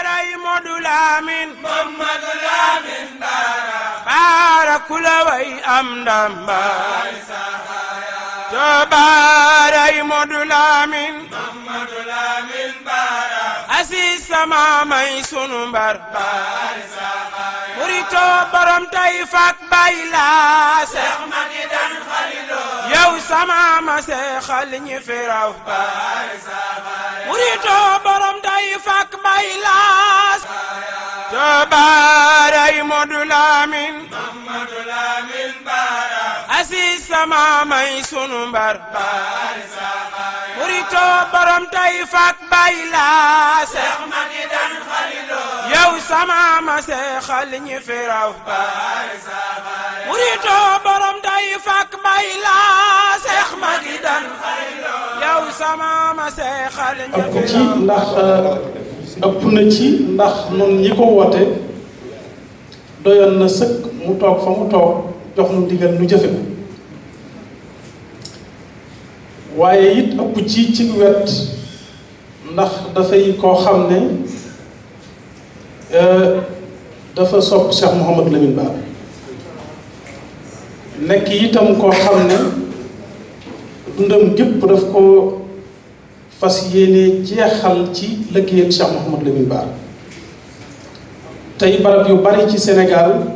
Modou Lamine Mamadou Lamine Bara kula way am ndam baay saxaya Baray Modou Lamine Mamadou Lamine Bara Asis sama may sunu mbar baay saxaya Murito borom tay fak bayla Seex Magidan Xalilo yow sama ma seexal ñi firaw baay saxaya Murito borom tay fak bayla Baray Modou Lamine Mamadou Lamine Bara Asis sama may sunu mbar baay saxaya Murito borom tay fak bayla Seex Magidan Xalilo yow sama ma seexal ñi firaw baay saxaya Murito borom tay fak bayla Seex Magidan Xalilo yow sama ma seexal ñi firaw ëpp na ci ndax nun ñi ko woote doyoon na sëkk mu toog fa mu toog jox nu ndigal nu jëfe ko waaye it ëpp ci wet ndax dafay koo xam ne dafa sopp Cheikh Mouhamadou Lamine Bara nekk itam koo xam ne dundam gépp daf ko fas yéene jeexal ci liggéeyal Cheikh Mouhamadou Lamine Bara tey barab yu bari ci Sénégal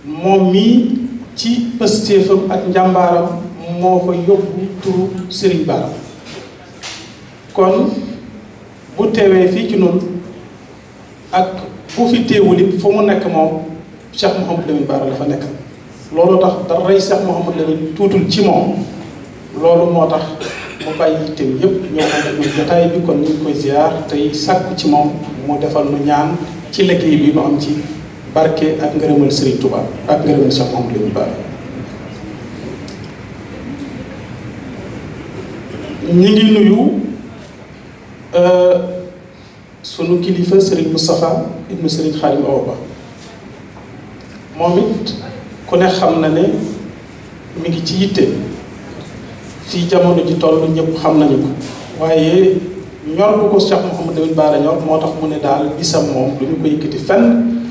moom mii ci pëstéefam ak njàmbaaram moo fa yóbbu turu Serigne Bara kon bu teewee fii ci noonu ak bu fi teewul it fu mu nekk moom Cheikh Mouhamadou Lamine Bara la fa nekk loolu tax dara rey Cheikh Mouhamadou Lamine tuutul ci moom loolu moo tax mu bàyyi yitteem yépp ñëw ànd ak ñun jotaay bi kon ñu ngi koy ziar tey sàkku ci moom mu defal nu ñaan ci liggéey bi nu am ci barke ak ngërëmal Serigne Touba ak ngërëmal Cheikh Mouhamadou Lamine Bara ñi ngi nuyu sunu kilifa Serigne Moustapha ibnu Serigne Khadim Awa Ba moom it ku ne xam na ne mi ngi ci yitte fii jamono ji toll ñëpp xam nañu ko waaye ñor bu ko Cheikh Mouhamadou Lamine Bara ñor moo tax mu ne daal bisam moom du ñu ko yëkkati fenn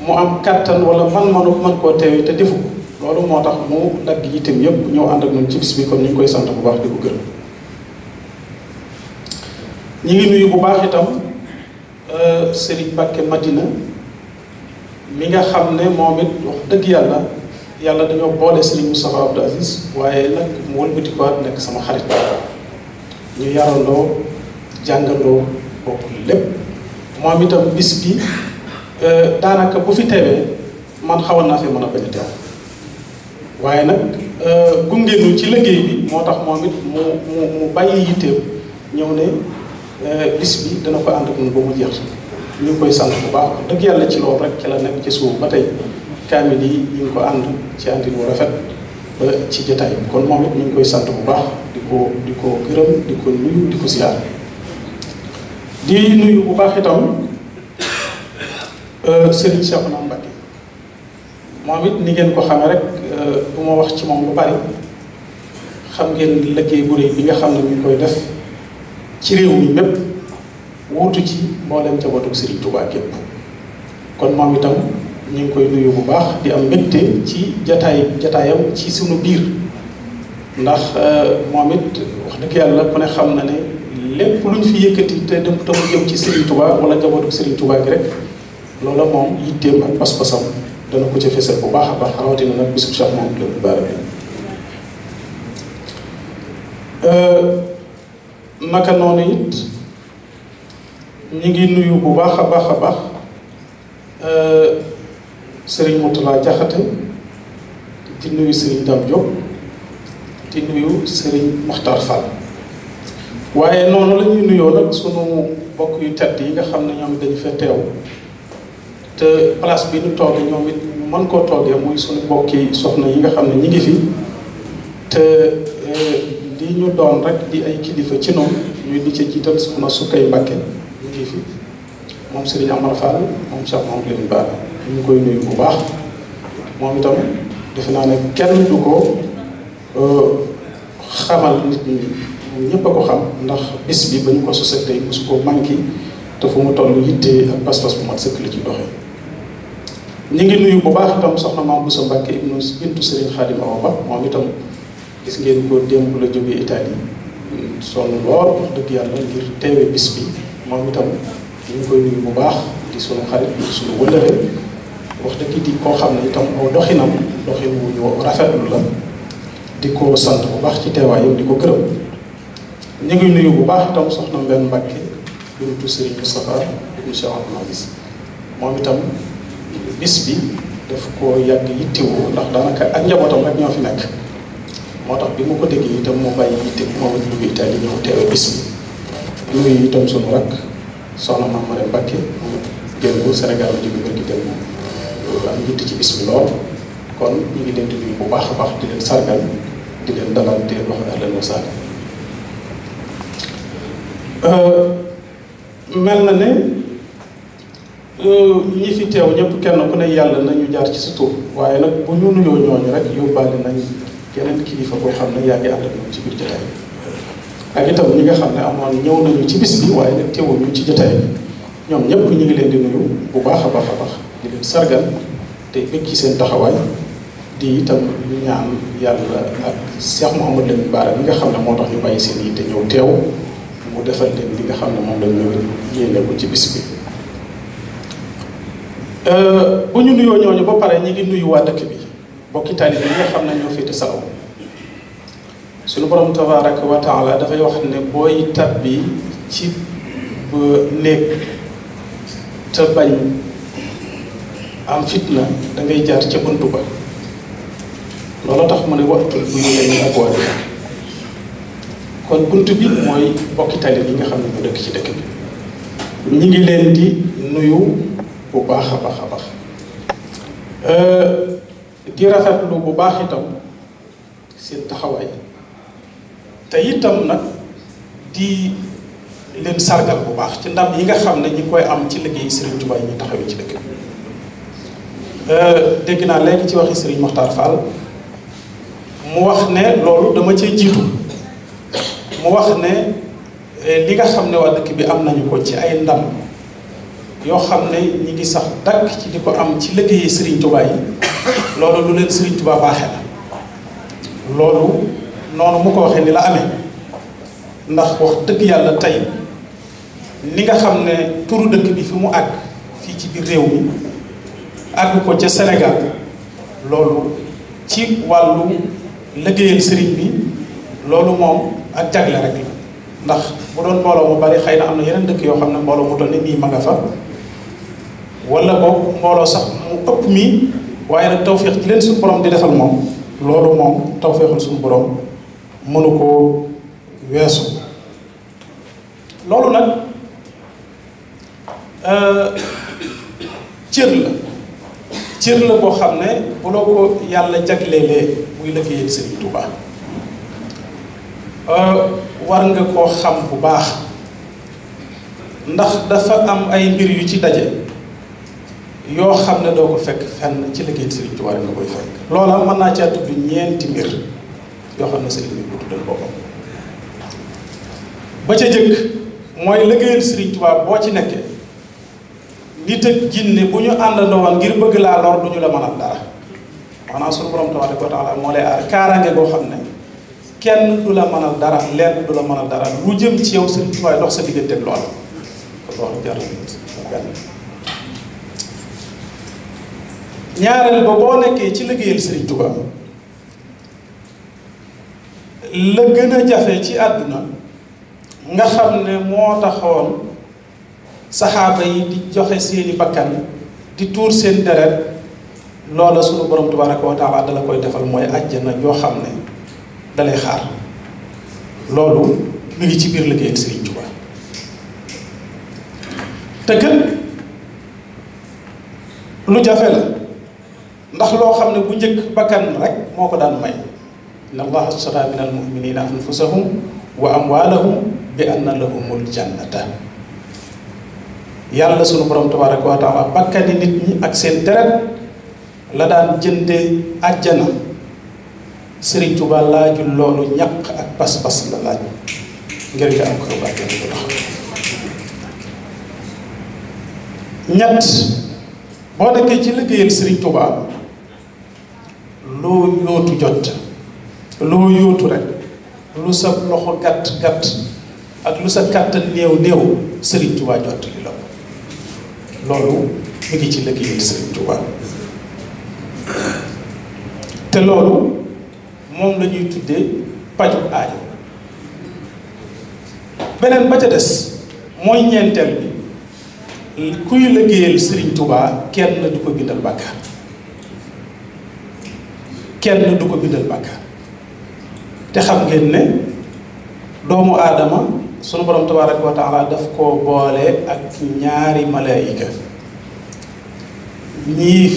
mu am kattan wala man koo teewee te defu ko loolu moo tax mu dagg yitteem yëpp ñëw ànd ak ñun ci bis bi kon ñu ngi koy sant bu baax di ko gërëm. ñi ngi nuyu bu baax itam Serigne Mbacké Madina mi nga xam ne moom it wax dëgg yàlla dañoo boole Serigne Moustapha Abdou Aziz waaye nag mu wëlbati ko nekk sama xarit ñu yarandoo jàngandoo bokk lépp moom itam bis bi daanaka bu fi teewee man xawoon naa fi mën a bañ a teew waaye nag gungeenu ci liggéey bi moo tax moom it mu bàyyi yitteem ñëw ne bis bi dana ko ànd ak ñun ba mu jeex ñu ngi koy sant bu baax dëgg yàlla ci loolu rek ci la nekk ci suuf ba tey kaamil yi ñu ngi ko ànd ci àndin wu rafet ba ci jotaay bi kon moom it ñu ngi koy sant bu baax di ko gërëm di ko nuyu di ko siyaar di nuyu bu baax itam Serigne Cheikhouna Mbacké moom it ni ngeen ko xamee rek bu ma wax ci moom lu bari xam ngeen liggéey bu rëy bi nga xam ne ñu ngi koy def ci réew mi mépp wuutu ci mboolem njabootu Serigne Touba képp kon moom itam ñu ngi koy nuyu bu baax di am mbégte ci jataayam ci sunu biir ndax moom it wax dëgg yàlla ku ne xam na ne lépp luñ fi yëkkati te dem te mu jëm ci Serigne Touba wala njabootu Serigne Touba gi rek loola moom yitteem ak pas-pasam dana ko ca fesal bu baax a baax rawatina nag bisub Cheikh Mouhamadou Lamine Bara naka noonu it ñu ngi nuyu bu baax a baax Serigne Moutala Diakhaté di nuyu Serigne Dame Diop di nuyu Serigne Mokhtar Fall waaye noonu la ñuy nuyoo nag sunu bokk yu tedd yi nga xam ne ñoom dañu fa teew te place bi ñu toogee ñoom it ñu mën koo toogee muy sunu bokki soxna yi nga xam ne ñi ngi fi te li ñu doon rek di ay kilifa ci noonu ñu di ca jiital soxna Sukkay Mbacké ñu ngi fi moom Serigne Amar Fall moom Cheikh Mouhamadou Lamine Bara ñu ngi koy nuyu bu baax moom itam defe naa ne kenn du ko xamal nit ñi ñëpp a ko xam ndax bis bi ba ñu ko sosee tey mosu ko manqué te fu mu toll yitte ak pas-pas bu mat sëkk la ci doxee. ñu ngi nuyu bu baax itam soxna Maam Bousso Mbacke ibnu bintu Serigne Khadim Awa Ba moom itam gis ngeen ko démb la jógee Italie sonn lool wax dëgg yàlla ngir teewe bis bi moom itam ñu ngi koy nuyu bu baax di sunu xarit di sunu wëllëre wax dëgg di koo xam ne itam aw doxinam doxin wu ñu rafetlu la di ko sant bu baax ci teewaayam di ko gërëm. ñu ngi nuyu bu baax itam soxna Mbène Mbacke bintu Serigne Moustapha ibnu Cheikh Abdoul Aziz moom itam bis bi daf ko yàgg yittewoo ndax daanaka ak njabootam rek ñoo fi nekk moo tax bi mu ko déggee itam moo bàyyi yitte moom it jóge Italie ñëw teewe bis bi. nuyu itam sunu rakk soxna Mame Marème Mbacke moom génn ko Sénégal la jóge bërki dem am yitte ci bis bi lool kon ñu ngi leen di nuyu bu baax a baax di leen sargal di leen dalal di leen wax ahlan wa sahlan. mel na ne ñi fi teew ñëpp kenn ku ne yàlla nañu jaar ci sa tur waaye nag bu ñu nuyoo ñooñu rek yóbbaale nañ keneen kilifa boo xam ne yaa ngi ànd ak ñoom ci biir jotaay bi ak itam ñi nga xam ne amoon ñëw nañu ci bis bi waaye nag teewuñu ci jotaay bi ñoom ñëpp ñu ngi leen di nuyu bu baax a baax a baax di leen sargal te bëgg ci seen taxawaay di itam ñaan yàlla ak Cheikh Mouhamadou Lamine Bara mi nga xam ne moo tax ñu bàyyi seen yitte ñëw teew mu defal leen li nga xam ne moom lañ ñëw yéene ko ci bis bi. bu ñu nuyoo ñooñu ba pare ñi ngi nuyu waa dëkk bi bokki taalibe yi nga xam ne ñoo féete salaw suñu borom tabaraka wa taala dafay wax ne booy tabbi ci néeg te bañ am fitna da ngay jaar ca buntu ba loolu tax mu ne waxtul bu ñu leen abwaab kon buntu bi mooy bokki taalibe yi nga xam ne ñoo dëkk ci dëkk bi ñi ngi leen di nuyu bu baax a baax a baax di rafetlu bu baax itam seen taxawaay te itam nag di leen sargal bu baax ci ndam yi nga xam ne ñi koy am ci liggéey Serigne Touba yi ñu taxawee ci dëkk bi. dégg naa léegi ci waxi Serigne Mokhtar Fall mu wax ne loolu dama cee jiitu mu wax ne li nga xam ne waa dëkk bi am nañu ko ci ay ndam yoo xam ne ñi ngi sax dakk ci di ko am ci liggéeyi Serigne Touba yi loolu lu leen Serigne Touba baaxee la loolu noonu mu ko waxee ni la amee ndax wax dëgg yàlla tey ni nga xam ne turu dëkk bi fi mu àgg fii ci biir réew mi àgg ko ca Sénégal loolu ci wàllu liggéeyal Serigne bi loolu moom ak jagle rek la ndax bu doon mbooloo mu bari xëy na am na yeneen dëkk yoo xam ne mbooloo mu toll ni mii ma nga fa wala boog mbooloo sax mu ëpp mii waaye nag tawféex ci leen suñu borom di defal moom loolu moom tawféexul suñu borom mënu koo weesu. loolu nag cër la boo xam ne bu la ko yàlla jagleelee muy liggéeyal Serigne Touba war nga koo xam bu baax ndax dafa am ay mbir yu ci daje yoo xam ne doo ko fekk fenn ci liggéeyal Serigne Touba rek nga koy fekk. loola mën naa caa tudd ñeenti mbir yoo xam ne Serigne bi ko tuddal boppam ba ca jëkk mooy liggéeyal Serigne Touba boo ci nekkee nit ak jinne bu ñu àndandoo woon ngir bëgg laa lor du ñu la mënal dara maanaam suñu borom tabaaraka wa taala moo lay aar kaaraange boo xam ne kenn du la mënal dara lenn du la mënal dara lu jëm ci yow Serigne Touba dox sa diggante ak loolu kon wax jar benn ñaareel ba boo nekkee ci liggéeyal Serigne Touba la gën a jafe ci àdduna nga xam ne moo taxoon saxaaba yi di joxe seeni bakkan di tuur seen deret loola sunu borom tabaraka wa taala dala koy defal mooy àjjana yoo xam ne dalay xaar loolu mu ngi ci biir liggéeyal Serigne Touba te gën lu jafe la ndax loo xam ne bu njëkk bakkan rek moo ko daan may inna allaha ashtara min al muminina anfusahum wa amwalahum bi anna lahumul jannata yàlla sunu borom tabaraka wa taala bakkani nit ñi ak seen deret la daan jënde àjjana Serigne Touba laajul loolu ñaq ak pas-pas la laaj ngir nga am ko àjjana bu tax ñett boo nekkee ci liggéeyal Serigne Touba loo yóotu jot loo yóotu rek lu sa loxo gàtt gàtt ak lu sa kàttan néew néew Serigne Touba jot li la loolu mi ngi ci liggéeyal Serigne Touba te loolu moom la ñuy tuddee pajug aajo. beneen ba ca des mooy ñeenteel bi kuy liggéeyal Serigne Touba kenn du ko bindal bàkkaar kenn du ko bindal bàkkaar te xam ngeen ne doomu aadama sunu borom tabaaraka wa taala daf koo boole ak ñaari malaayika kii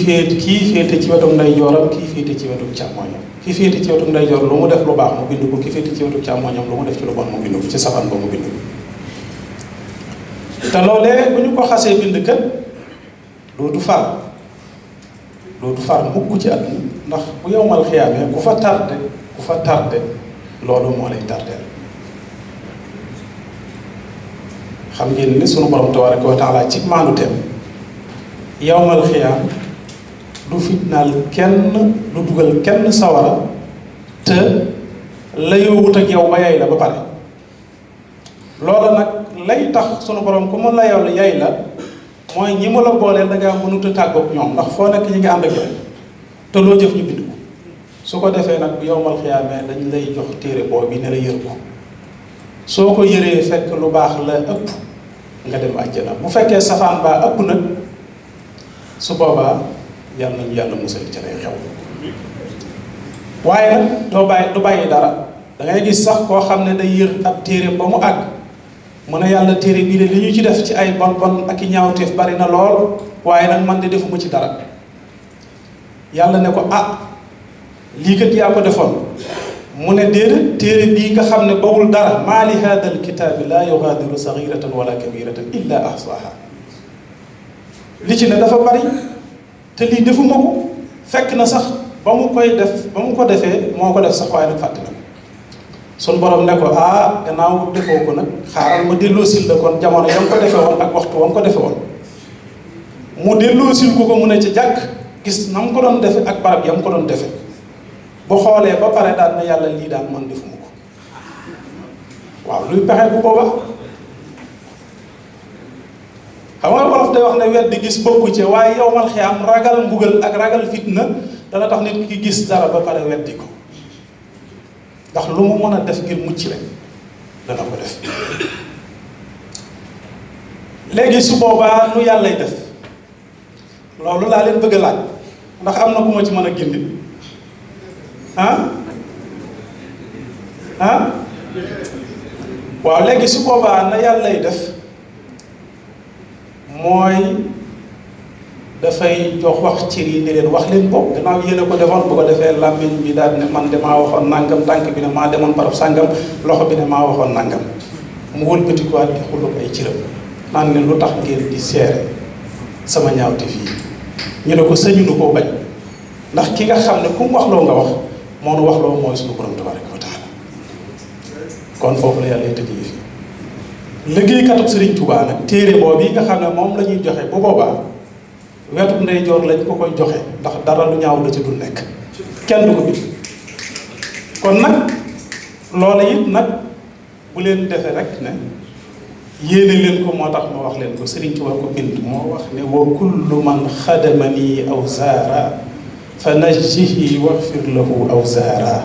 féete ci wetu ndeyjooram kii féete ci wetu càmmoñam kii féete ci wetu ndeyjoor lu mu def lu baax mu bind ko kii féete ci wetu càmmoñam lu mu def ci lu bon mu bind ko ci safaan ba mu bind ko te loolee bu ñu ko xasee bind kat dootu far mukk ci àdduna ndax bu yowmal xiyaamee ku fa tardé loolu moo lay tardeel xam ngeen ni sunu borom tabaaraka wa taala ci maanu teem yowmal xiyaam du fitnaal kenn du dugal kenn sawara te la yowut ak yow ba yay la ba pare loola nag lay tax sunu borom ku mu la yow yay la mooy ñi mu la booleel da ngaa mënut a tàggoog ñoom ndax foo nekk ñi ngi ànd ak yow te loo jëf ñu bind ko su ko defee nag bu yowmal xiyaamee dañ lay jox téere boobu ne la yër ko soo ko yëree fekk lu baax la ëpp nga dem àjjana bu fekkee safaan baa ëpp nag su boobaa yàlla nañu yàlla musal ca lay xew waaye nag du bàyyi dara da ngay gis sax koo xam ne day yër ab téere ba mu àgg mu ne yàlla téere bii de li ñu ci def ci ay bon bon ak i ñaawteef bari na lool waaye nag man de defuma ci dara yàlla ne ko lii kat yaa ko defoon mu ne déedéet téere bii nga xam ne bawul dara maa li haada alkitaabi laa yugaadiru saxiratan wala kabiratan illa ahsaha li ci ne dafa bari te lii defuma ko fekk na sax ba mu ko defee moo ko def sax waaye nag fàtte na ko sun borom ne ko gannaaw defoo ko nag xaaral ma delloosil la kon jamono yam ko defee woon ak waxtu wam ko defee woon mu delloosil ko mu ne ci jàkk gis na mu ko doon defe ak barab yam ko doon defe bu xoolee ba pare daal na yàlla lii daal man defuma ko waaw luy pexe bu boobaa xam nga wolof day wax ne weddi gis bokku ci waaye yow mal xiyaam ragal mbugal ak ragal fitna dana tax nit ki gis dara ba pare weddi ko ndax lu mu mën a def ngir mucc rek dana ko def léegi su boobaa nu yàllay def loolu laa leen bëgg a laaj ndax am na ku ma ci mën a gindi waaw léegi su boobaa na yàllay def mooy dafay jox wax cër yi ne leen wax leen bopp gannaaw yéen a ko defoon bu ko defee làmmiñ bi daal ne man de maa waxoon nangam tànk bi ne maa demoon barab sàngam loxo bi ne maa waxoon nangam mu wëlbatikuwaat di xulub ay cëram naan ne lu tax ngeen di seere sama ñaawte fii ñu ne ko sëñu nu koo bañ ndax ki nga xam ne ku mu wax loo nga wax moo nu wax loo mooy suñu borom tabaraka wa taala kon foofu la yàlla tëjee fii liggéeykatub Serigne Touba nag téere boobu yi nga xam ne moom la ñuy joxe bu boobaa wetu ndeyjoor lañ ko koy joxe ndax dara lu ñaaw la ci du nekk kenn du ko bind kon nag loola it nag bu leen defee rek ne yéene leen ko moo tax ma wax leen ko Serigne Touba ko bind moo wax ne wa kullu man xadamani aw zaara fa najjihi waxfir lahu aw zaara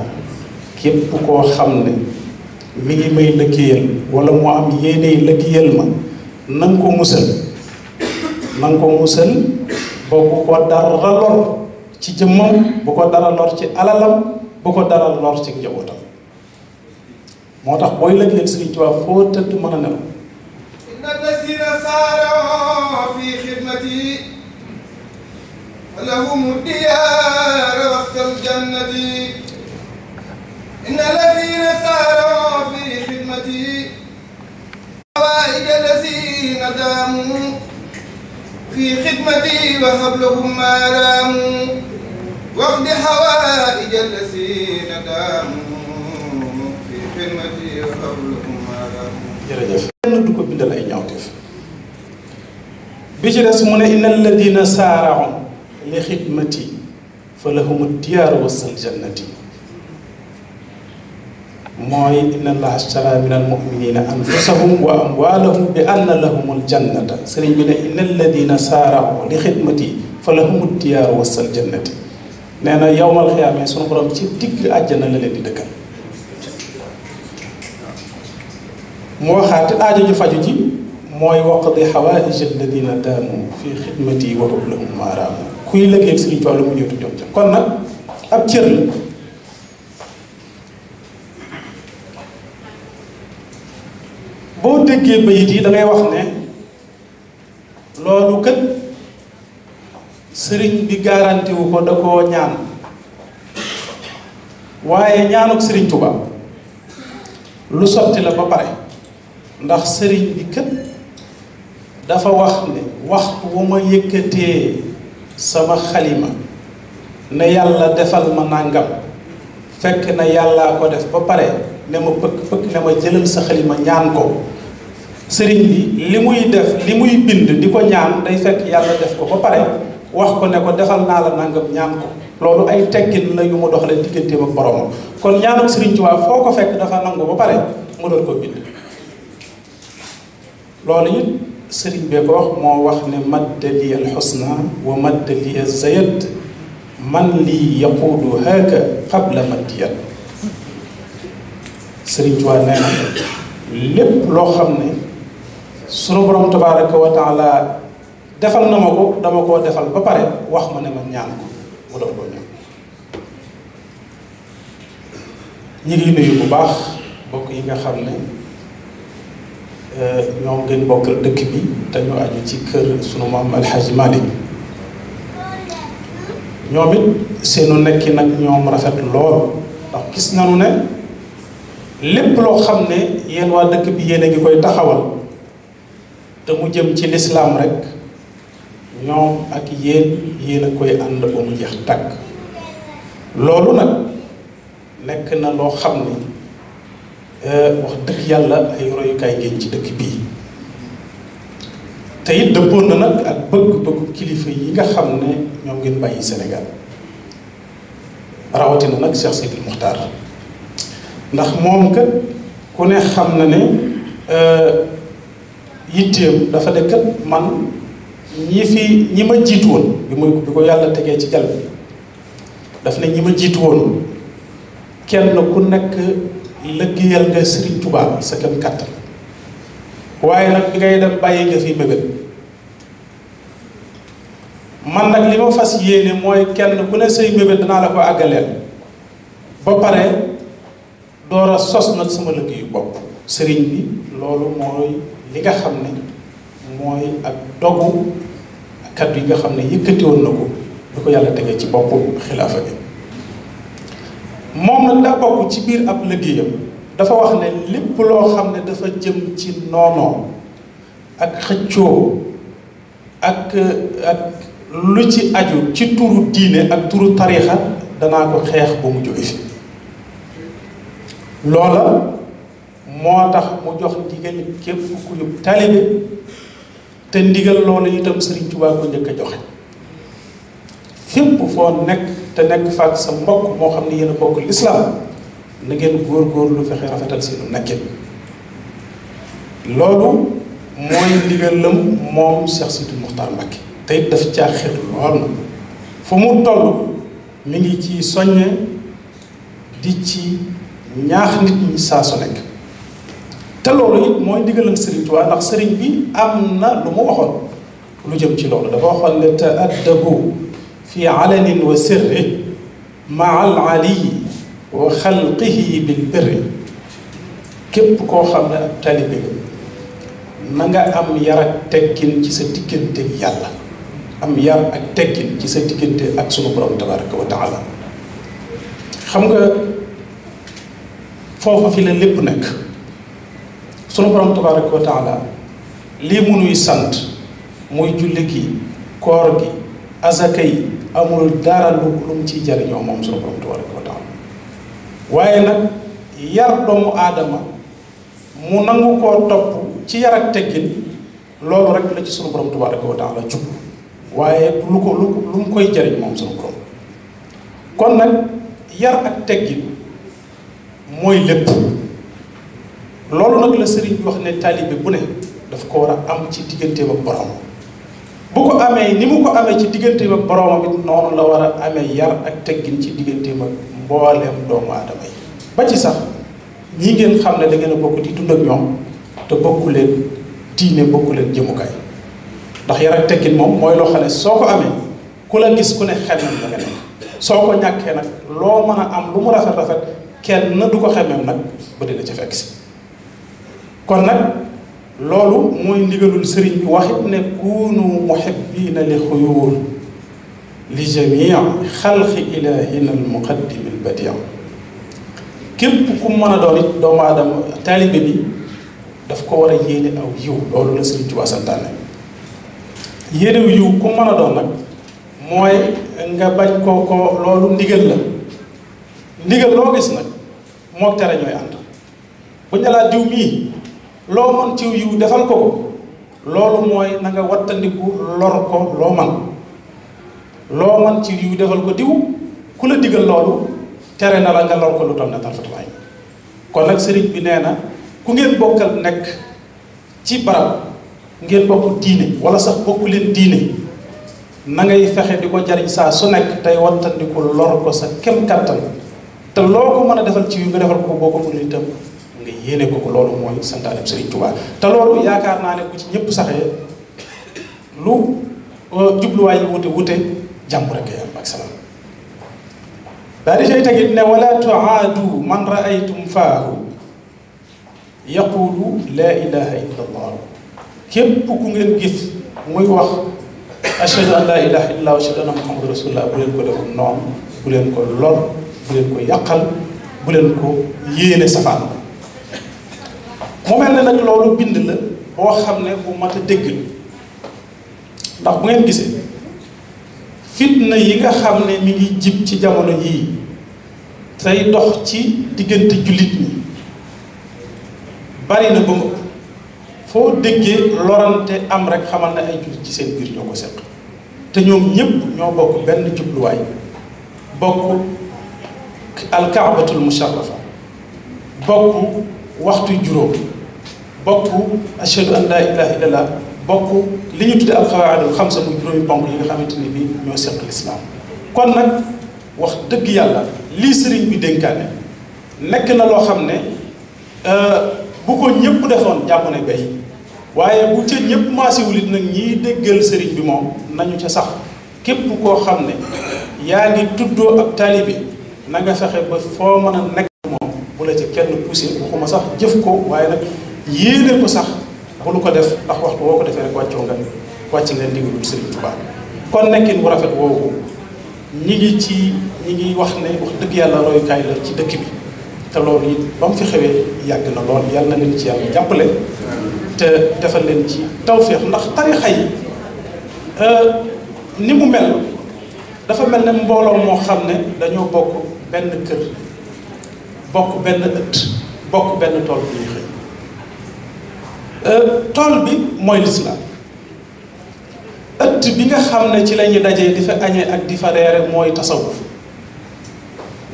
képp koo xam ne mi ngi may lëggéeyal wala moo am yéeney lëggéeyal ma na nga ko musal ba bu ko dara lor ci jëmmam bu ko dara lor ci alalam bu ko dara lor ci njabootam moo tax booy lëggéeyal Sëriñ Tuubaa foo tëdd mën a nelaw inna llazina saara'u fi xidmati lahum diyaar waxtal jannati inna llazina saara'u fi xidmati hawaa'ij llazina daamu fi xidmati wa hablahum ma raamu waqdi hawaa'ij llazina daamu fi xidmati wa hablahum ma raamu. jërëjëf kenn du ko bindal ay ñaawteef bi ci des mu ne inna alladina saara'u li xidmati fa lahumu diyaaru wasal jannati mooy inna allaha ashtara min almuminina anfusahum wa amwalahum bi anna lahumul jannata sëriñ bi ne inna alladina saara'u li xidmati fa lahumu diyaaru wasal jannati nee na yowmal xiyaamee sunu borom ci digg àjjana la leen di dëkkal. mu waxaati aajo ju faju ji mooy waqdi xawaaij alladina daamu fi xidmati wa hab lahum maaraamu kuy liggéey sëriñ Fallu mu ñëwtu jom ca kon nag ab cër la boo déggee bayit yi da ngay wax ne loolu kat sëriñ bi garanti wu ko da koo ñaan waaye ñaanuk sëriñ Tuubaa lu sotti la ba pare ndax sëriñ bi kat dafa wax ne waxtu wu ma yëkkatee sama xalima ne yàlla defal ma nàngam fekk na yàllaa ko def ba pare ne ma pëkk ne ma jëlal sa xalima ñaan ko sëriñ bi li muy def li muy bind di ko ñaan day fekk yàlla def ko ba pare wax ko ne ko defal naa la nàngam ñaan ko loolu ay teggin la yu mu doxalee digganteem ak boromam kon ñaanuk sëriñ Tuubaa foo ko fekk dafa nangu ba pare mu doon ko bind loolu it sëriñ bee ko wax moo wax ne maddali al xusna wa maddali al zayad man lii yaquudu haaka qabla maddiyat sëriñ Tuubaa nee na lépp loo xam ne sunu borom tabaaraka wa taala defal na ma ko dama koo defal ba pare wax ma ne ma ñaan ko mu doon ko ñaan ñi ngi nuyu bu baax bokk yi nga xam ne ñoom ngeen bokkal dëkk bi te ñu aju ci kër sunu maam Alxaaji Malik ñoom it seenu nekki nag ñoom rafet lool ndax gis nañu ne lépp loo xam ne yéen waa dëkk bi yéen a ngi koy taxawal te mu jëm ci lislaam rek ñoom ak yéen a koy ànd ba mu jeex tàkk loolu nag nekk na loo xam ne wax dëgg yàlla ay royukaay ngeen ci dëkk bii te it dëppoon na nag ak bëgg-bëggu kilifa yi nga xam ne ñoom ngeen bàyyi Sénégal rawatina nag Cheikh Sidil Muxtaar ndax moom kat ku ne xam na ne yitteem dafa de kat man ñi ma jiitu woon bi ko yàlla tegee ci jal bi daf ne ñi ma jiitu woon kenn ku nekk liggéeyal nga Sëriñ Tuubaa sa kem kàttan waaye nag bi ngay dem bàyyi nga fi mébét man nag li ma fas yéene mooy kenn ku ne say mébét danaa la ko àggaleel ba pare door a sos nag sama liggéeyu bopp sëriñ bi loolu mooy li nga xam ne mooy ak dogu ak kaddu yi nga xam ne yëkkati woon na ko bi ko yàlla tegee ci boppu xilaafa bi moom nag daa bokk ci biir ab liggéeyam dafa wax ne lépp loo xam ne dafa jëm ci noonoo ak xëccoo ak lu ci aju ci turu diine ak turu tariixa danaa ko xeex ba mu jóge fi loola moo tax mu jox ndigal képp ku yób taalibe te ndigal loolu itam Sëriñ Tuubaa ko njëkk a joxe fépp foo nekk te nekk faak sa mbokk moo xam ne yéen a bokk lislaam na ngeen góor-góorlu fexe rafetal seenu nekkin loolu mooy ndigalam moom Cheikh Sidil Muxtaar Mbacké te it daf caa xir lool na fu mu toll mi ngi ci soññe di ci ñaax nit ñi saa su nekk te loolu it mooy ndigalal Sëriñ Tuubaa ndax sëriñ bi am na lu mu waxoon lu jëm ci loolu dafa waxoon ne ta'addabu fi alanin wa sirri maa al ali wa xalqihi bil birri képp koo xam ne ak taalibe na nga am yar ak teggin ci sa diggante ak yàlla am yar ak teggin ci sa diggante ak sunu borom tabaraka wa taala xam nga foofa fi la lépp nekk sunu borom tabaraka wa taala lii munuy sant muy julli gi koor gi azaka yi amul dara lu mu ciy jariñoo moom sunu borom tabaraka wa taala waaye nag yar doomu aadama mu nangu koo topp ci yar ak teggin loolu rek la ci sunu borom tabaraka wa taala jublu waaye lu mu koy jariñ moom sunu borom. kon nag yar ak teggin mooy lépp loolu nag la sëriñ bi wax ne taalibe bu ne daf ko war a am ci digganteem ak borom bu ko amee ni mu ko amee ci digganteem ak boromam it noonu la war a amee yar ak teggin ci digganteem ak mbooleem doomu aadama yi ba ci sax ñi ngeen xam ne da ngeen a bokk di dund ak ñoom te bokku leen diine bokku leen jëmukaay ndax yar ak teggin moom mooy loo xam ne soo ko amee ku la gis ku ne xemmem la nga nekk soo ko ñàkkee nag loo mën a am lu mu rafet rafet kenn du ko xemmem nag ba dina ca fekk si kon nag loolu mooy ndigalul sëriñ bi waxit ne kunu muhibbina li xuyuur li jamii xalqi ilahina al muqaddim al badi képp ku mën a doon it doomu aadama taalibe bi daf ko war a yéene aw yiw loolu la sëriñ Tuubaa santaane yéene aw yiw ku mën a doon nag mooy nga bañ ko loolu ndigal la ndigal loo gis nag mook tere ñooy ànd bu ñu laa diw mii loo mën ciw yiw defal ko loolu mooy na nga wattandiku lor ko loo man ciw yiw defal ko diw ku la digal loolu tere na la nga lor ko lu toll ne tarfatulaay kon nag sëriñ bi nee na ku ngeen bokkal nekk ci barab ngeen bokk diine wala sax bokku leen diine na ngay fexe di ko jariñ saa su nekk tey wattandiku lor ko sa kem kattan te loo ko mën a defal ci yu nga defal ko boo ko mënul itam nga yéene ko loolu mooy santaane Sëriñ Tuubaa te loolu yaakaar naa ne bu ci ñëpp saxee lu jubluwaay yi wute jàmm rek am ak salaam daal di say tegit ne wala tuaadu man raaytum faahu yaqulu laa ilaha illa allah képp ku ngeen gis muy wax ashhadu an laa ilaha illa wa ashhadu anna muhammadu rasulullah bu leen ko defal noonu bu leen ko lor bu leen ko yàqal bu leen ko yéene safaan mu mel ne nag loolu bind la boo xam ne bu mat a dégg ndax bu ngeen gisee fitna yi nga xam ne mi ngi jib ci jamono yii tey dox ci diggante jullit ñi bari na ba mu foo déggee lorante am rek xamal ne ay jullit ci seen biir ñoo ko seq te ñoom ñëpp ñoo bokk benn jubluwaay bokk alkaabatul musharrafa bokk waxtu juróom bokk ashhadu an laa ilaha illallah bokk li ñu tudde alxawaidul xamsa mu juróomi ponk yi nga xamante ni bi ñoo seq lislaam kon nag wax dëgg yàlla lii sëriñ bi dénkaane nekk na loo xam ne bu ko ñëpp defoon jàmm ne bay waaye bu ca ñëpp maasiwulit nag ñiy déggal sëriñ bi moom nañu ca sax képp koo xam ne yaa ngi tuddoo ab taalibe na nga fexe ba foo mën a nekk moom bu la ca kenn poussé waxuma sax jëf ko waaye nag yéene ko sax bu lu ko def ndax waxtu woo ko defee rek wàcc nga ndigalul Sëriñ Tuubaa kon nekkin bu rafet woowu ñi ngi wax ne wax dëgg yàlla royukaay la ci dëkk bi te loolu it ba mu fi xewee yàgg na lool yàlla na leen ci yàlla jàppale te defal leen ci tawféex ndax tarixa yi ni mu mel dafa mel ne mbooloo moo xam ne dañoo bokk benn kër bokk benn ëtt bokk benn tool bu ñuy xëy tool bi mooy lislaam ëtt bi nga xam ne ci la ñuy dajee di fa añee ak di fa reere mooy tasawuf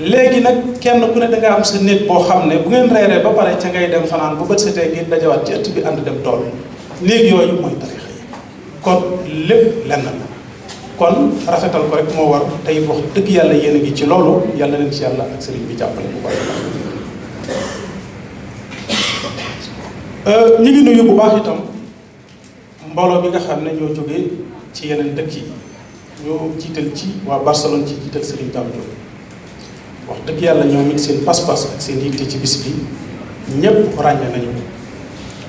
léegi nag kenn ku ne da nga am sa néeg boo xam ne bu ngeen reeree ba pare ca ngay dem fanaan bu bët setee ngeen dajawaat ci ëtt bi ànd dem tool néeg yooyu mooy tarixa yi kon lépp lenn la kon rafetal ko rek moo war tey wax dëgg yàlla yéen a ngi ci loolu yàlla leen ci yàlla ak sëriñ bi jàppale bu baax ñu ngi nuyu bu baax itam mbooloo bi nga xam ne ñoo jógee ci yeneen dëkk yi ñoo jiital ci waa Barcelone ci jiital sëriñ Dame Diop wax dëgg yàlla ñoom it seen pas-pas ak seen yitte ci bis bi ñëpp ràññe nañu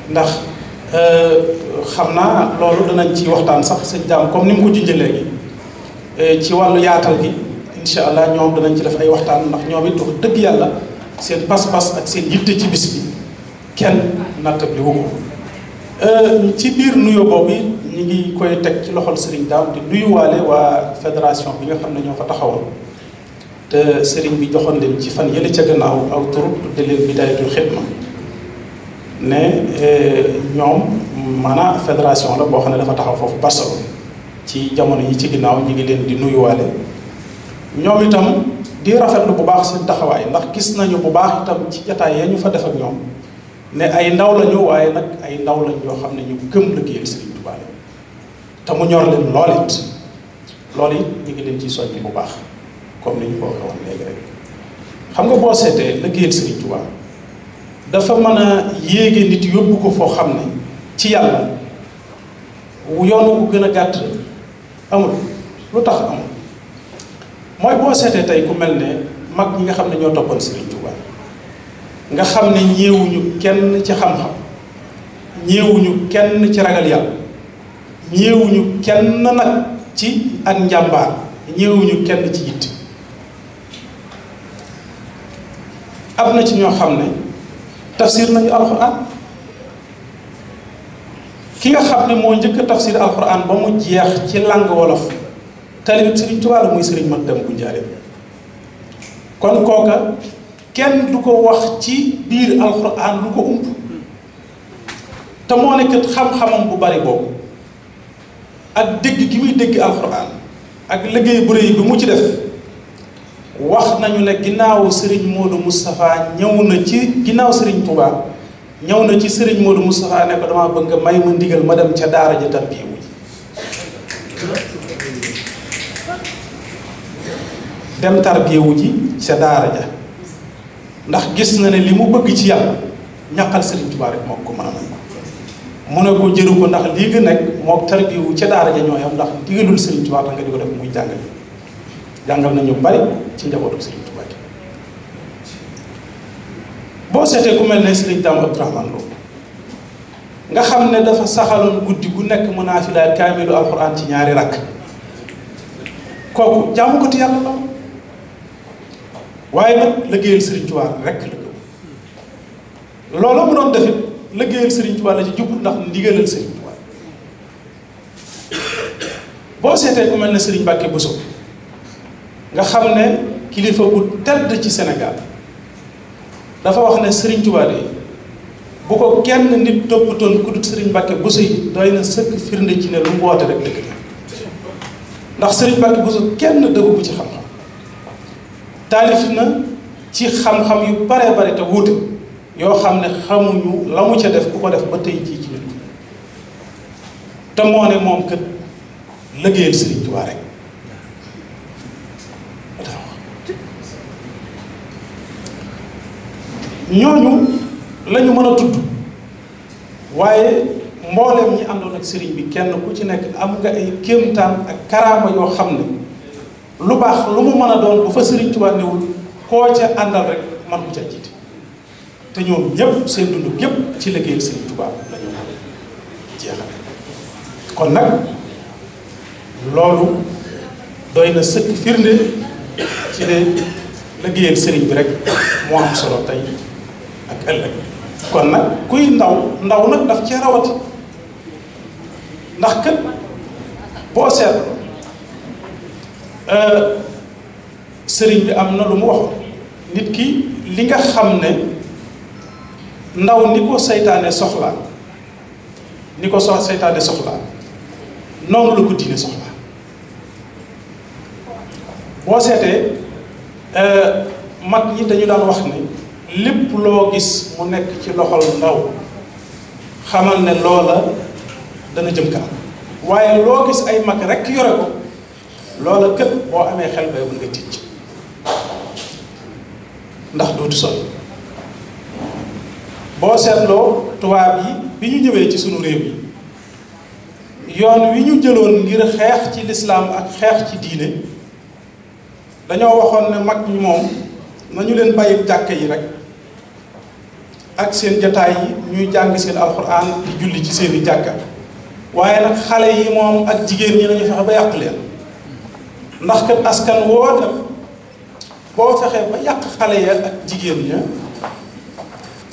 ndax xam naa loolu danañ ci waxtaan sax sëñ Dame comme ni mu ko junjee léegi ci wàllu yaatal gi incha allah ñoom danañ ci def ay waxtaan ndax ñoom it wax dëgg yàlla seen pas-pas ak seen yitte ci bis bi kenn nattabli wu ko ci biir nuyoo boobu ñu ngi koy teg ci loxol Serigne Dame di nuyuwaale waa fédération bi nga xam ne ñoo fa taxawoon te Serigne bi joxoon leen ci fan yële ca gannaaw aw tur tudde leen Bidaayatul Xidma ne ñoom maanaam fédération la boo xam ne dafa taxaw foofu Barcelone ci jamono yi ci ginnaaw ñu ngi leen di nuyuwaale ñoom itam di rafetlu bu baax seen taxawaay ndax gis nañu bu baax itam ci jataay ya ñu fa def ak ñoom ne ay ndaw lañu waaye nag ay ndaw lañ yoo xam ne ñu gëm liggéeyal Serigne Touba la te mu ñor leen lool it loolu it ñu ngi leen ciy soññ bu baax comme ni ñu ko waxee woon léegi rek xam nga boo seetee liggéeyal Serigne Touba dafa mën a yéege nit yóbbu ko foo xam ne ci yàlla yoon wu gën a gàtt amul lu tax amul mooy boo seetee tey ku mel ne mag ñi nga xam ne ñoo toppoon Serigne Touba nga xam ne ñeewuñu kenn ci xam-xam ñeewuñu kenn ci ragal yàlla ñeewuñu kenn nag ci ak njàmbaar ñeewuñu kenn ci yitt am na ci ñoo xam ne tafsir nañu alxuraan ki nga xam ne moo njëkk a tafsir alxuraan ba mu jeex ci langue wolof talibit Serigne Touba la muy Serigne Mat Dem bu Njaaréem kon kooka kenn du ko wax ci biir alxuraan lu ko ump te moo nekk xam-xamam bu bari boobu ak dégg gi muy dégg alxuraan ak liggéey bu rëy bi mu ci def wax nañu ne ginnaaw Serigne Modou Moustapha ñëw na ci ginnaaw Serigne Touba ñëw na ci Serigne Modou Moustapha ne ko dama bëgg nga may ma ndigal ma dem ca daara ja tarbiyewu dem tarbiyewu ji ca daara ja ndax gis na ne li mu bëgg ci yàlla ñaqal Serigne Touba rek moo ko mën a may mu ne ko jëru ko ndax lii nga nekk moo tarbiyewu ca daara ja ñoo yam ndax digalul Serigne Touba tax nga di ko def muy jàngal nañu bari ci njabootu Serigne Touba gi boo seetee ku mel ne Serigne Dame Abdourahmane Lo nga xam ne dafa saxaloon guddi gu nekk mën naa fi laal kaamilu alxuraan ci ñaari rakk kooku jaamu ko ti yàlla la waaye nag liggéeyal Serigne Touba rek la gëm loolu mu doon def it liggéeyal Serigne Touba la ci jublu ndax ndigalal Serigne Touba boo seetee ku mel ne Serigne Mbacké Bousso nga xam ne kilifa bu tedd ci Sénégal dafa wax ne Serigne Touba de bu ko kenn nit toppatoon ku dul Serigne Mbacké Bousso yi doy na sëkk firnde ci ne lu mu woote rek dëgg la ndax Serigne Mbacké Bousso kenn dëggu ci xam-xam taalif na ci xam-xam yu bare bare te wuute yoo xam ne xamuñu la mu ca def ku ko def ba tey jii ci nit te moo ne moom kat liggéeyal Serigne Touba rek ñooñu lañu mën a tudd waaye mboolem ñi àndoon ak sëriñ bi kenn ku ci nekk am nga ay kéemtaan ak karaama yoo xam ne lu baax lu mu mën a doon bu fa Serigne Touba newul koo ca àndal rek man ko ca jiite te ñoom ñëpp seen dund gépp ci liggéeyal Serigne Touba la ñu jeexal kon nag loolu doy na sëkk firnde ci ne liggéeyal Serigne bi rek moo am solo tey ak ëllëg kon nag kuy ndaw nag daf cee rawati ndax kat boo seet sëriñ bi am na lu mu waxoon nit ki li nga xam ne ndaw ni ko seytaane soxlaa seytaane soxlaa noonu la ko diine soxlaa boo seetee mag ñi dañu daan wax ne lépp loo gis mu nekk ci loxol ndaw xamal ne loola dana jëm kanam waaye loo gis ay mag rekk yore ko loola kët boo amee xel bay bu nga tiit ndax dootu sori boo seetloo tubaab yi bi ñu ñëwee ci sunu réew yi yoon wi ñu jëloon ngir xeex ci lislaam ak xeex ci diine dañoo waxoon ne mag ñi moom nañu leen bàyyi jàkka yi rek ak seen jataay yi ñuy jàng seen alxuraan di julli ci seeni jàkka waaye nag xale yi moom ak jigéen ñi nañu fexe ba yàq leen ndax kat askan woo dem boo fexee ba yàq xale ya ak jigéen ña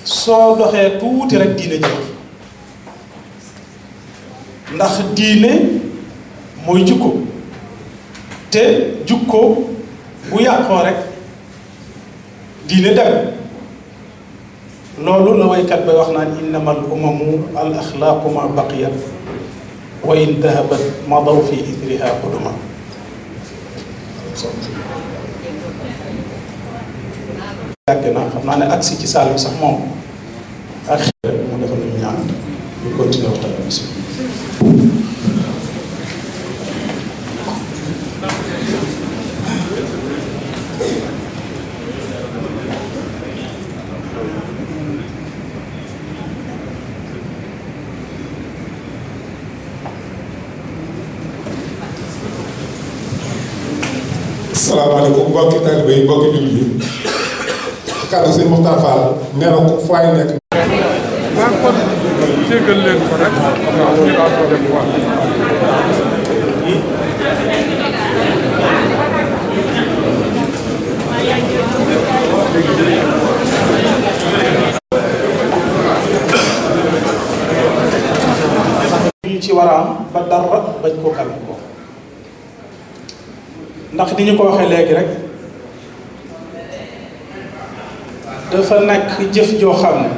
soo doxee tuuti rek diine jeex ndax diine mooy jukko te jukko bu yàqoo rek diine dem loolu la waykat bay wax naan innama al umamu al axlaaqu ma baqiyat wa in dahabat madaw fi ithriha quduma yàgg naa xam naa ne agsi ci saal bi sax moom ak xel mu defal ñu ñaan ñu continuer waxtaan bi si salaamaaleykum mbokki taalibe yi mbokki jullit yi kàddu sëñ Mokhtar Fall nee na ko fay nekk. maa ngi ko jégal leen ko rek waaw ñu daal ko dem wax. ñu ci war a am ba dara bañ koo kàll ko ndax ni ñu ko waxee léegi rek dafa nekk jëf joo xam ne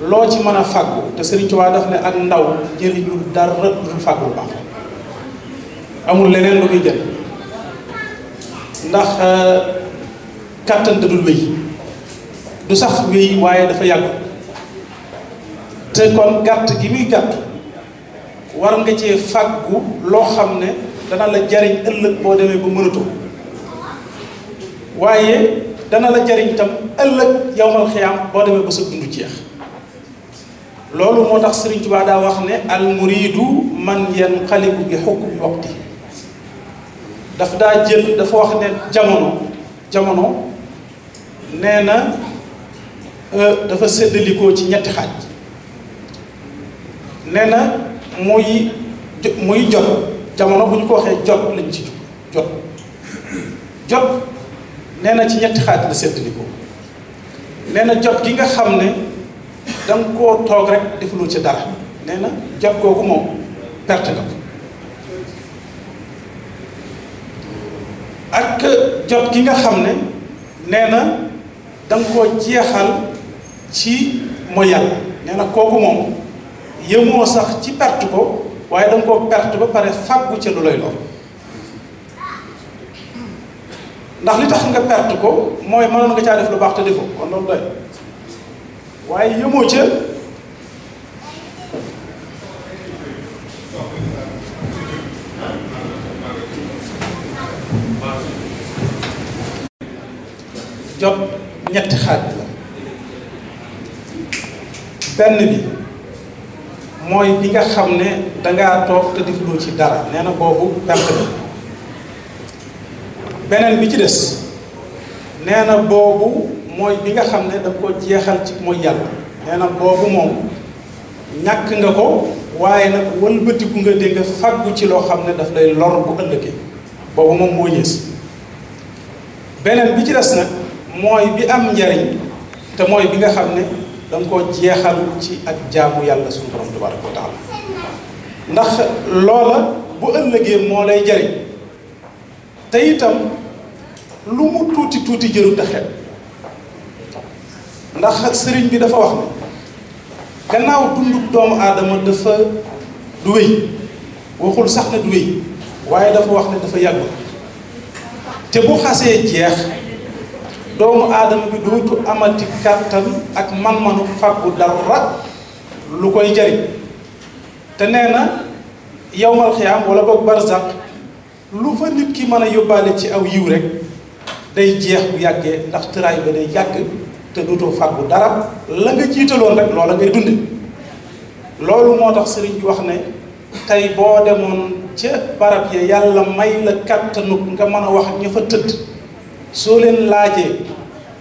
loo ci mën a fàggu te Sëriñ Tuubaa daf ne ak ndaw jëriñul dara du fàggu lu baax amul leneen lu muy jël ndax kàttan da dul wéy du sax wéy waaye dafa yàggu te kon gàtt gi muy gàtt war nga cee fàggu loo xam ne dana la jariñ ëllëg boo demee ba mënatoo waaye dana la jariñ tam ëllëg yawmal xiyaam boo demee ba sa dund jeex loolu moo tax Sëriñ Tuubaa daa wax ne al muridu man yanqalibu bi hukmi waqti daf daa jël dafa wax ne jamono nee na dafa séddalikoo ci ñetti xaaj nee na muy jot jamono bu ñu ko waxee jot lañ ci jot nee na ci ñetti xaaj la séddalikoo nee na jot gi nga xam ne danga koo toog rek defuloo ci dara nee na jot googu moom perte nga ko ak jot gi nga xam ne nee na danga koo jeexal ci mooy yàlla nee na kooku moom yëmoo sax ci perte ko waaye danga koo perte ba pare fàggu ca lu lay lor ndax li tax nga perte ko mooy mënoon nga caa def lu baax te defoo kon loolu doy waaye yëmoo ca jot ñetti xaaj la benn bi mooy bi nga xam ne dangaa toog te defuloo ci dara nee na boobu perte bi beneen bi ci des nee na boobu mooy bi nga xam ne da ko jeexal ci mooy yàlla nee na boobu moom ñàkk nga ko waaye nag wëlbatiku nga dégg nga fàggu ci loo xam ne daf lay lor bu ëllëgee boobu moom moo yées beneen bi ci des nag mooy bi am njariñ te mooy bi nga xam ne da nga koo jeexal ci ak jaamu yàlla suñu borom tabaraka wa taala ndax loola bu ëllëgee moo lay jariñ te itam lu mu tuuti tuuti jëru taxet ndax sëriñ bi dafa wax ne gannaaw dunduk doomu aadama dafa du wéy waxul sax ne du wéy waaye dafa wax ne dafa yàgg te bu xasee jeex doomu aadama bi dootu amati kàttan ak man-manu fàggu dara lu koy jariñ te nee na yawmal xiyaam wala boog barzaq lu fa nit ki mën a yóbbaale ci aw yiw rek day jeex bu yàggee ndax tëraay ba day yàgg te dootoo fàggu dara la nga jiitaloon rek loola ngay dunde loolu moo tax sëriñ bi wax ne tey boo demoon ca barab ya yàlla may la kàttanuk nga mën a wax ak ña fa tëdd soo leen laajee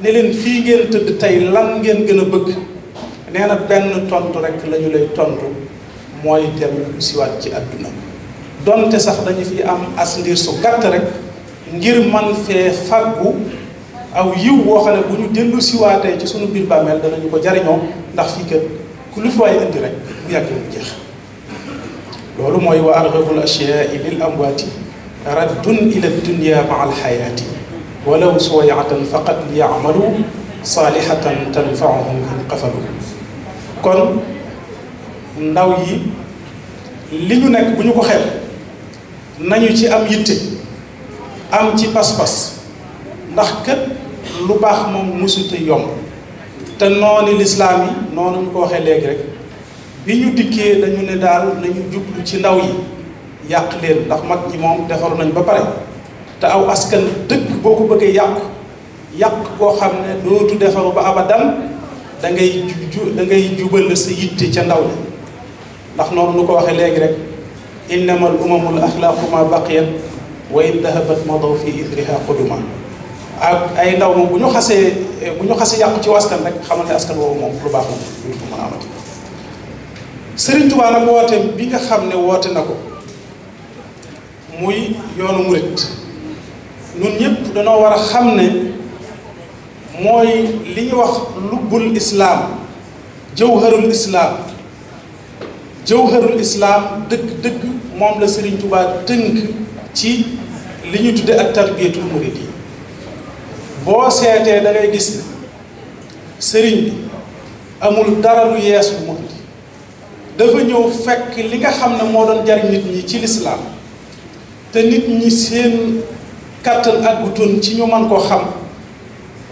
ne leen fii ngeen tëdd tey lan ngeen gën a bëgg nee na benn tontu rek la ñu lay tontu mooy dellu siwaat ci àdduna donte sax dañu fi am as ndiir su gàtt rek ngir man fee fàggu aw yiw boo xam ne bu ñu dellu siwaatee ci sunu biir bàmmeel danañu ko jariñoo ndax fii kat ku lu fi waay indi rek bu yàggee mu jeex loolu mooy wa arghabul ashyaai lil amwaati raddun ila dunya maa alxayaati walaw suwayatan faqat li yamalu saalihatan tanfa'uhum in qafalu. kon ndaw yi li ñu nekk bu ñu ko xeeb, nañu ci am yitte, am ci pas-pas, ndax kat lu baax moom mësut a yomb. te noonu lislaam yi noonu ñu ko waxee léegi rek, bi ñu dikkee dañu ne daal nañu jublu ci ndaw yi yàq leen, ndax mag ñi moom defaru nañ ba pare. te aw askan dëkk boo ko bëggee yàq koo xam ne dootu defaru ba abadan da ngay jubal sa yitte ca ndaw li. ndax noonu nu ko waxee léegi rek, innamal umamul axlaaqu ma baqiyat wa in dahabat madaw fi idriha quduma. ak ay ndaw moom bu ñu xasee yàqu ci askan rek xamal ne askan woowu moom lu baax la du ko mën a amati. Sëriñ Tuubaa nag woote bi nga xam ne woote na ko muy yoonu murit, ñun ñëpp dañoo war a xam ne mooy li ñuy wax lubbul islaam, jawharul islaam dëgg moom la Sëriñ Tuubaa tënk ci li ñu tudde ak tarbiyatul murit yi. boo seetee da ngay gis sëriñ bi amul dara lu yees bu mu indi, dafa ñëw fekk li nga xam ne moo doon jariñ nit ñi ci lislaam te nit ñi seen kàttan àggutoon ci ñu mën koo xam,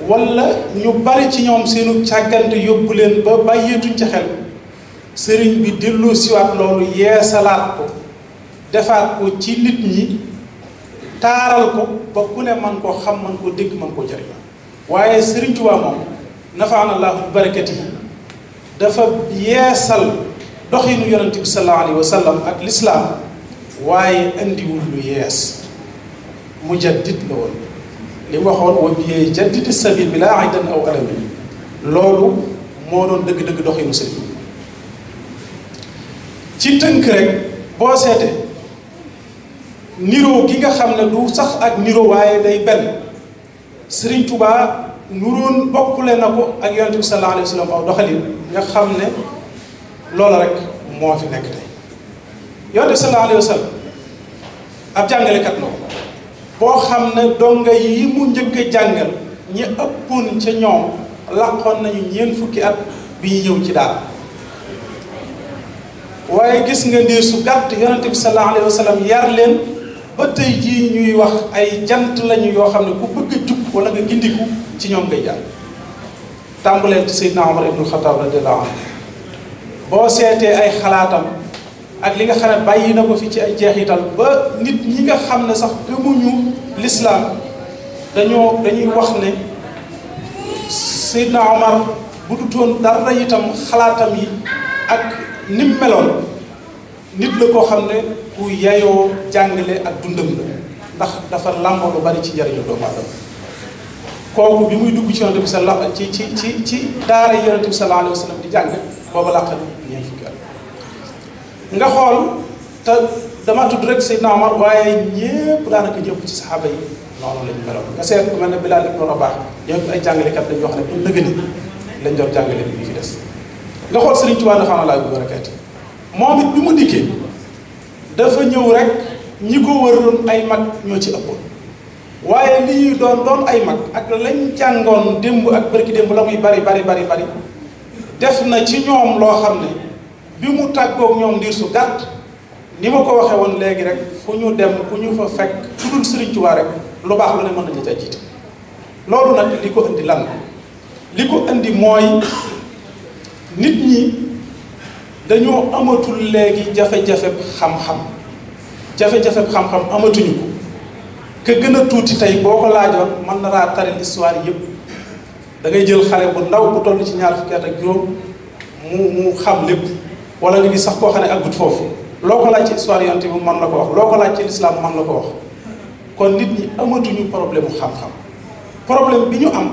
wala ñu bari ci ñoom seenu càggante yóbbu leen ba bàyyeetuñ ci xel. sëriñ bi dellu siwaat loolu, yeesalaat ko, defaat ko ci nit ñi, taaral ko ba ku ne man koo xam, man koo dégg, man koo jëriñ. waaye Sëriñ Tuubaa moom nafaana llaahu bi barakatihi dafa yeesal doxinu yonent bi sallallahu alayhi wa sallam ak lislaam, waaye indiwul lu yees, mujaddid la woon. li mu waxoon wa bi jaddidi sabil bi laa aydan aw alami, loolu moo doon dëgg-dëgg doxinu sëriñ. ci tënk rek boo seetee niroo gi nga xam ne du sax ak niroo waaye day benn, Sëriñ Tuubaa nuroon bokkule na ko ak yonent bi sallallahu alayhi wa sallam aw doxalin nga xam ne loola rek moo fi nekk tey. yonent bi sallallahu alayhi wa sallam ab jàngalekat la ko boo xam ne donga yi mu njëkk a jàngal ñi ëppoon ca ñoom làqoon nañu ñeent fukki at bi ñu ñëw ci daal. waaye gis nga ndiir su gàtt yonent bi sallallahu alayhi wa sallam yar leen ba tey jii ñuy wax ay jant lañu yoo xam ne ku bëgg a jub wala nga gindiku ci ñoom ngay jàll. tàmbaleel ci Seydina Omar ibnul Xattaab radiyallahu anhu boo seetee ay xalaatam ak li nga xam ne bàyyi na ko fi ci ay jeexital ba nit ñi nga xam ne sax gëmuñu lislaam dañuy wax ne Seydina Omar bu dutoon dara itam xalaatam yi ak nim meloon nit la koo xam ne ku yayoo jàngale ak dundam la, ndax dafa làmboo lu bari ci njariñu doomu aadama. kooku bi muy dugg ci yonent bi ci daara yonent bi sallallahu alayhi wa sallam di jàng booba làq ñeent fukki at. nga xool te dama tudd rek Seydina Omar, waaye ñépp daanaka ñëpp ci saxaaba yi noonu lañu meloon. nga seet ku mel ne Bilaal ibnu Rabaah ñëpp ay jàngalekat lañ yoo xam ne bu nëgëni lañ doon jàngale bi fi des. nga xool Sëriñ Tuubaa nafaana llaahu bi barakaati moom it bi mu dikkee dafa ñëw rek ñi ko wëroon ay mag ñoo ci ëppoon, waaye li ñuy doon ay mag ak lañ jàngoon démb ak bërki démb la muy bari def na ci ñoom loo xam ne bi mu tàggoog ñoom ndiir su gàtt, ni ma ko waxee woon léegi rek fu ñu dem ku ñu fa fekk ku dul Sëriñ Tuubaa rek lu baax lu ne mën nañu ca jiite. loolu nag li ko indi lan li ko indi mooy nit ñi dañoo amatul léegi jafe-jafe xam-xam amatuñu ko. ka gën a tuuti tey boo ko laajoon mën na laa taril histoire yëpp. da ngay jël xale bu ndaw bu toll ci ñaar fukki at ak juróom mu xam lépp, wala nga gis sax koo xam ne àggut foofu. loo ko laaj ci histoire yonent bi mën la ko wax, loo ko laaj ci lislaam mën la ko wax. kon nit ñi amatuñu problème mu xam-xam, problème bi ñu am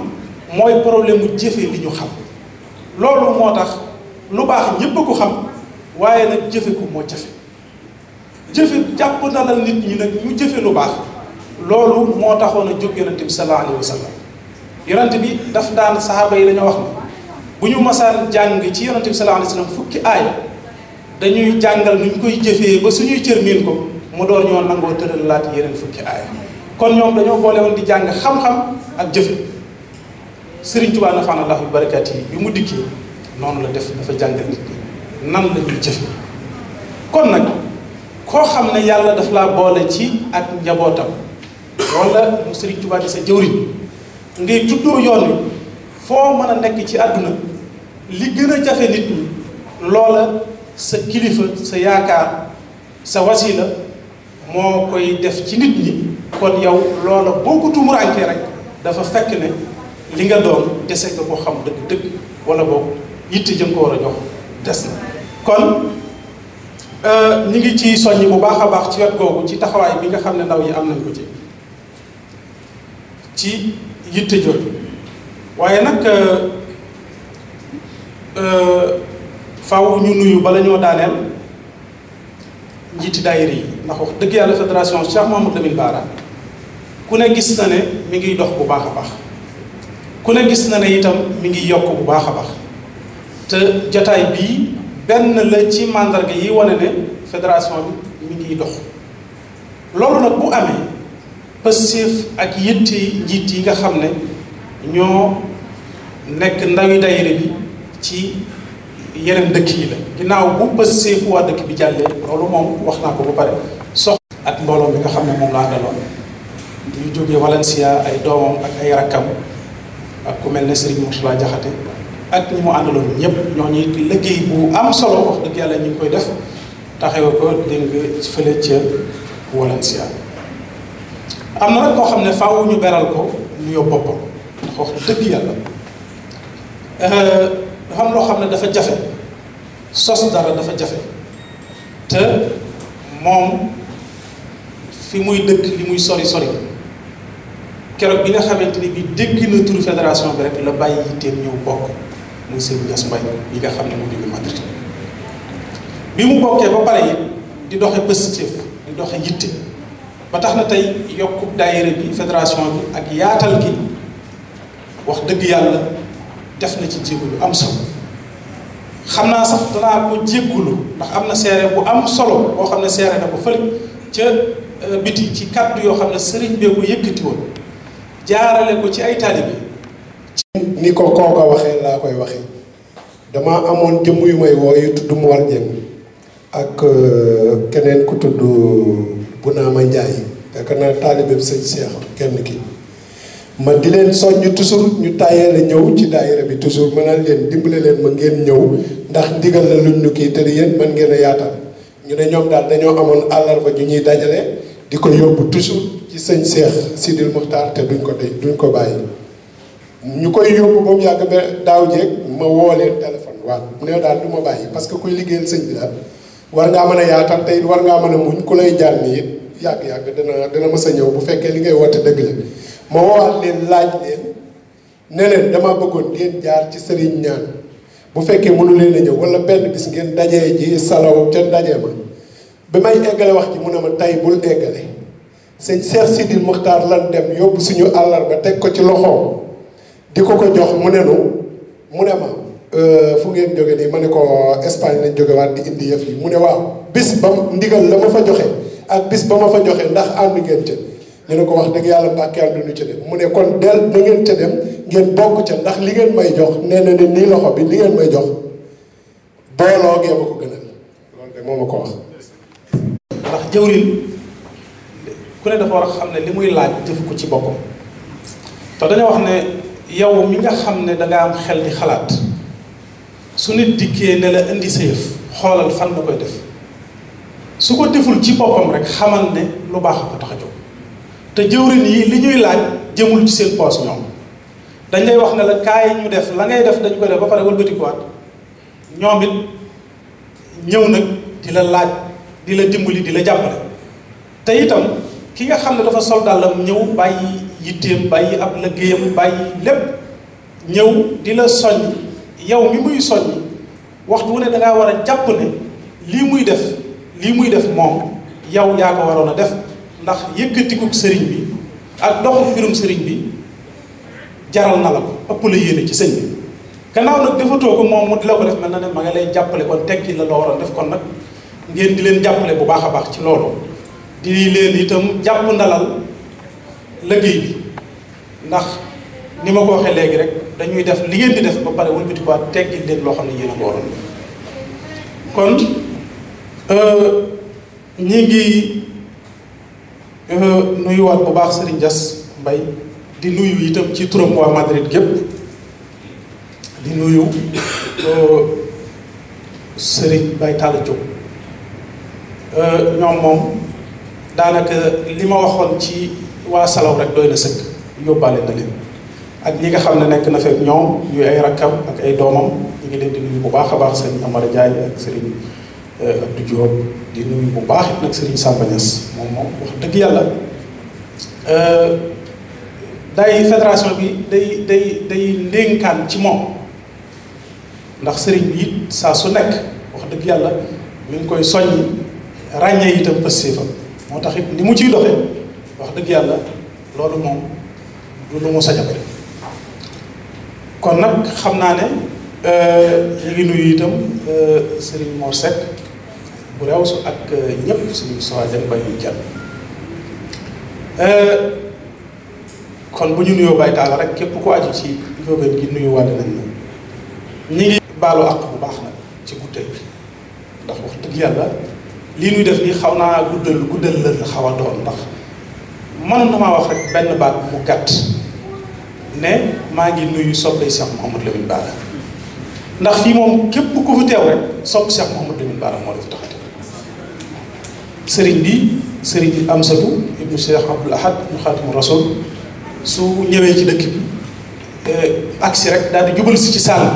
mooy problème mu jëfe li ñu xam. loolu moo tax lu baax ñépp a ko xam, waaye nag jëfe ko moo jafe. jëfe jàpp na la nit ñi nag ñu jëfe lu baax, loolu moo taxoon a jóg yonent bi sallallahu alayhi wa sallam. yonent bi daf daan saxaaba yi dañoo wax ne bu ñu masaan jàng ci yonent bi sallallahu alayhi wa sallam fukki aaya dañuy jàngal nu ñu koy jëfee ba suñuy cër miin ko mu door ñoo nangoo tëral laat yeneen fukki aaya. kon ñoom dañoo boole woon di jàng xam-xam ak jëfe. Sëriñ Tuubaa nafaanallahu bi barakaat yi bi mu dikkee noonu la def dafa jàngal nit ñi nan la ñuy jëfe kon nag koo xam ne yàlla daf laa boole ci ak njabootam wala mu Sëriñ Tuubaa di sa jëwriñ ngay tuddoo yoon wi foo mën a nekk ci àdduna li gën a jafe nit ñi loola sa kilifa sa yaakaar sa wasila moo koy def ci nit ñi kon yow loola boo ko tumuraankee rek dafa fekk ne li nga doon dese nga ko xam dëgg-dëgg wala boobu yitte jëm ko war a jox des na kon ñi ngi ci soññi bu baax a baax ci wet googu ci taxawaay bi nga xam ne ndaw yi am nañ ko ci yitte jooju waaye nag faaw ñu nuyu bala ñoo daaneel njiiti daayira yi ndax wax dëgg yàlla fédération Cheikh Mouhamadou Lamine Bara ku ne gis na ne mi ngi dox bu baax a baax ku ne gis na ne itam mi ngi yokk bu baax a baax te jotaay bii benn la ci màndarga yi wane ne fédération bi mi ngi dox loolu nag bu amee pësséef ak yitte njiit yi nga xam ne ñoo nekk ndawi daayira bi ci yeneen dëkk yi la ginnaaw bu pësséefu waa dëkk bi jàllee loolu moom wax naa ko ba pare sox ak mbooloo mi nga xam ne moom laa àndaloon ñu jógee Valencia ay doomam ak ay rakkam ak ku mel ne Serigne Mourtala Jaxate ak ñi mu àndaloon ñëpp ñooñu liggéey bu am solo wax dëgg yàlla ñu ngi koy def taxawe ko dégg nga fële ca Valencia am na nag koo xam ne faaw ñu beral ko nuyoo boppam ndax wax dëgg yàlla dafa am loo xam ne dafa jafe sos dara dafa jafe te moom fi muy dëkk li muy sori sori keroog bi nga xamante ni bi dégg na turu fédération bi rek la bàyyi yitteem ñëw bokk muy sëñ Niass Mbaye yi nga xam ne mu jóge Madrid bi mu bokkee ba pare it di doxe positif di doxe yitte ba tax na tey yokku daayira bi fédération bi ak yaatal gi wax dëgg yàlla def na ci jéego yu am solo xam naa sax danaa ko jéggulu ndax am na seere bu am solo boo xam ne seere na ko fële ca biti ci kàddu yoo xam ne sëriñ bee ko yëkkati woon jaarale ko ci ay taalibe ni ko kooka waxee laa koy waxee dama amoon jëmm yu may woo yu tudd Mor Dieng ak keneen ku tudd Bunaama Njaay yaakaar naa taalibe bi sëñ Cheikh kenn ki ma di leen soññ toujours ñu tàyyee la ñëw ci daayira bi toujours ma naan leen dimbale leen ma ngeen ñëw ndax ndigal la luñ ñu kii te yéen mën ngeen a yaatal ñu ne ñoom daal dañoo amoon àllarba ju ñuy dajale di ko yóbbu toujours ci sëñ Cheikh Sidil Muxtaar te duñ ko bàyyi ñu koy yóbbu ba mu yàgg ba daaw jeeg ma woo leen téléphone waaw ne daal du ma bàyyi parce que kuy liggéeyal sëñ bi daal war ngaa mën a yaatal te it war ngaa mën a muñ ku lay jaar nii it yàgg-yàgg dana mës a ñëw bu fekkee li ngay woote dëgg la ma woowaat leen laaj leen ne leen dama bëggoon ngeen jaar ci sëriñ ñaan bu fekkee mënu leen a ñëw wala benn bis ngeen dajee ji salaw te dajee ma bi may eggale wax ji mu ne ma tay bul eggale sëñ Cheikh Sidil Muxtaar lan dem yóbbu suñu àllarba teg ko ci loxoom di ko jox mu ne ma fu ngeen jóge nii ma ne ko Espagne lañ jóge waat di indi yëf yi mu ne waaw bis ba ndigal la ma fa joxe ak bis ba ma fa joxe ndax ànd ngeen ca ñu ne ko wax dëgg yàlla mbàkke ànduñu ca dem mu ne kon del da ngeen ca dem ngeen bokk ca ndax li ngeen may jox nee na ne nii loxo bi li ngeen may jox booloo gee ma ko gënal loolu de moo ma ko wax ndax jëwriñ ku ne dafa war a xam ne li muy laaj defu ko ci boppam te dañoo wax ne yow mi nga xam ne danga am xel di xalaat su nit dikkee ne la indi sa yëf xoolal fan nga koy def su ko deful ci boppam rek xamal ne lu baax a ko tax a jóg te jëwriñ yi li ñuy laaj jëmul ci seen poos ñoom dañ lay wax ne la kaay ñu def la ngay def dañu ko def ba pare wëlbatikuwaat ñoom it ñëw nag di la laaj di la dimbali di la jàppale te itam ki nga xam ne dafa sol dàllam ñëw bàyyi yitteem bàyyi ab liggéeyam bàyyi lépp ñëw di la soññ yow mi muy soññ waxtu wu ne dangaa war a jàpp ne lii muy def moom yow yaa ko waroon a def ndax yëkkatikuk sëriñ bi ak doxu mbirum sëriñ bi jaral na la ko ëpp la yéene ci sëñ bi gannaaw nag defatoo ko moom mu di la ko def mel na ne ma nga lay jàppale kon tekki la loo waroon def kon nag ngeen di leen jàppale bu baax a baax ci loolu di leen itam jàpp ndalal liggéey bi ndax ni ma ko waxee léegi rek dañuy def li ngeen di def ba pare wëlbatikuwaat teggil leen loo xam ne yéen a ko waroon kon ñi ngi nuyuwaat bu baax Serigne Dias Mbaye di nuyu itam ci turam waa Madrid gépp di nuyu Serigne Baye Talla Diop ñoom moom daanaka li ma waxoon ci waa Salaw rek doy na sëkk yóbbaale na leen ak ñi nga xam ne nekk na fekk ñoom ñuy ay rakkam ak ay doomam ñu ngi leen di nuyu bu baax a baax Serigne Amara Ndiaye ak Serigne Abdou Diop di nuyu bu baax it nag Serigne Samba Niass moom wax dëgg yàlla day fédération bi day ndénkaan ci moom ndax Serigne bi it saa su nekk wax dëgg yàlla mi ngi koy soññi ràññee itam pëstéefam moo tax it ni mu ciy doxee wax dëgg yàlla loolu moom du lu mu sañabale kon nag xam naa ne ñu ngi nuyu itam Serigne Mor Seck bu reew su ak ñëpp suñu soxla dem bay ñu jàll kon bu ñu nuyoo Baye Talla rek képp ku aju ci Ndiobène gi nuyu waale nañ la ñi ngi baalu àq bu baax nag ci guddal bi ndax wax dëgg yàlla lii nuy def nii xaw naa guddal la xaw a doon ndax mënoon na maa wax rek benn baat bu gàtt ne maa ngi nuyu soppay Cheikh Mouhamadou Lamine Bara ndax fii moom képp ku fi teew rek sopp Cheikh Mouhamadou Lamine Bara moo la fi taxate sëriñ bi sëriñ Amsatu ibnu Cheikh Abdoul Ahad ñu Xaadimu Rasul su ñëwee ci dëkk bi agsi rek daal di jubal si ci sàll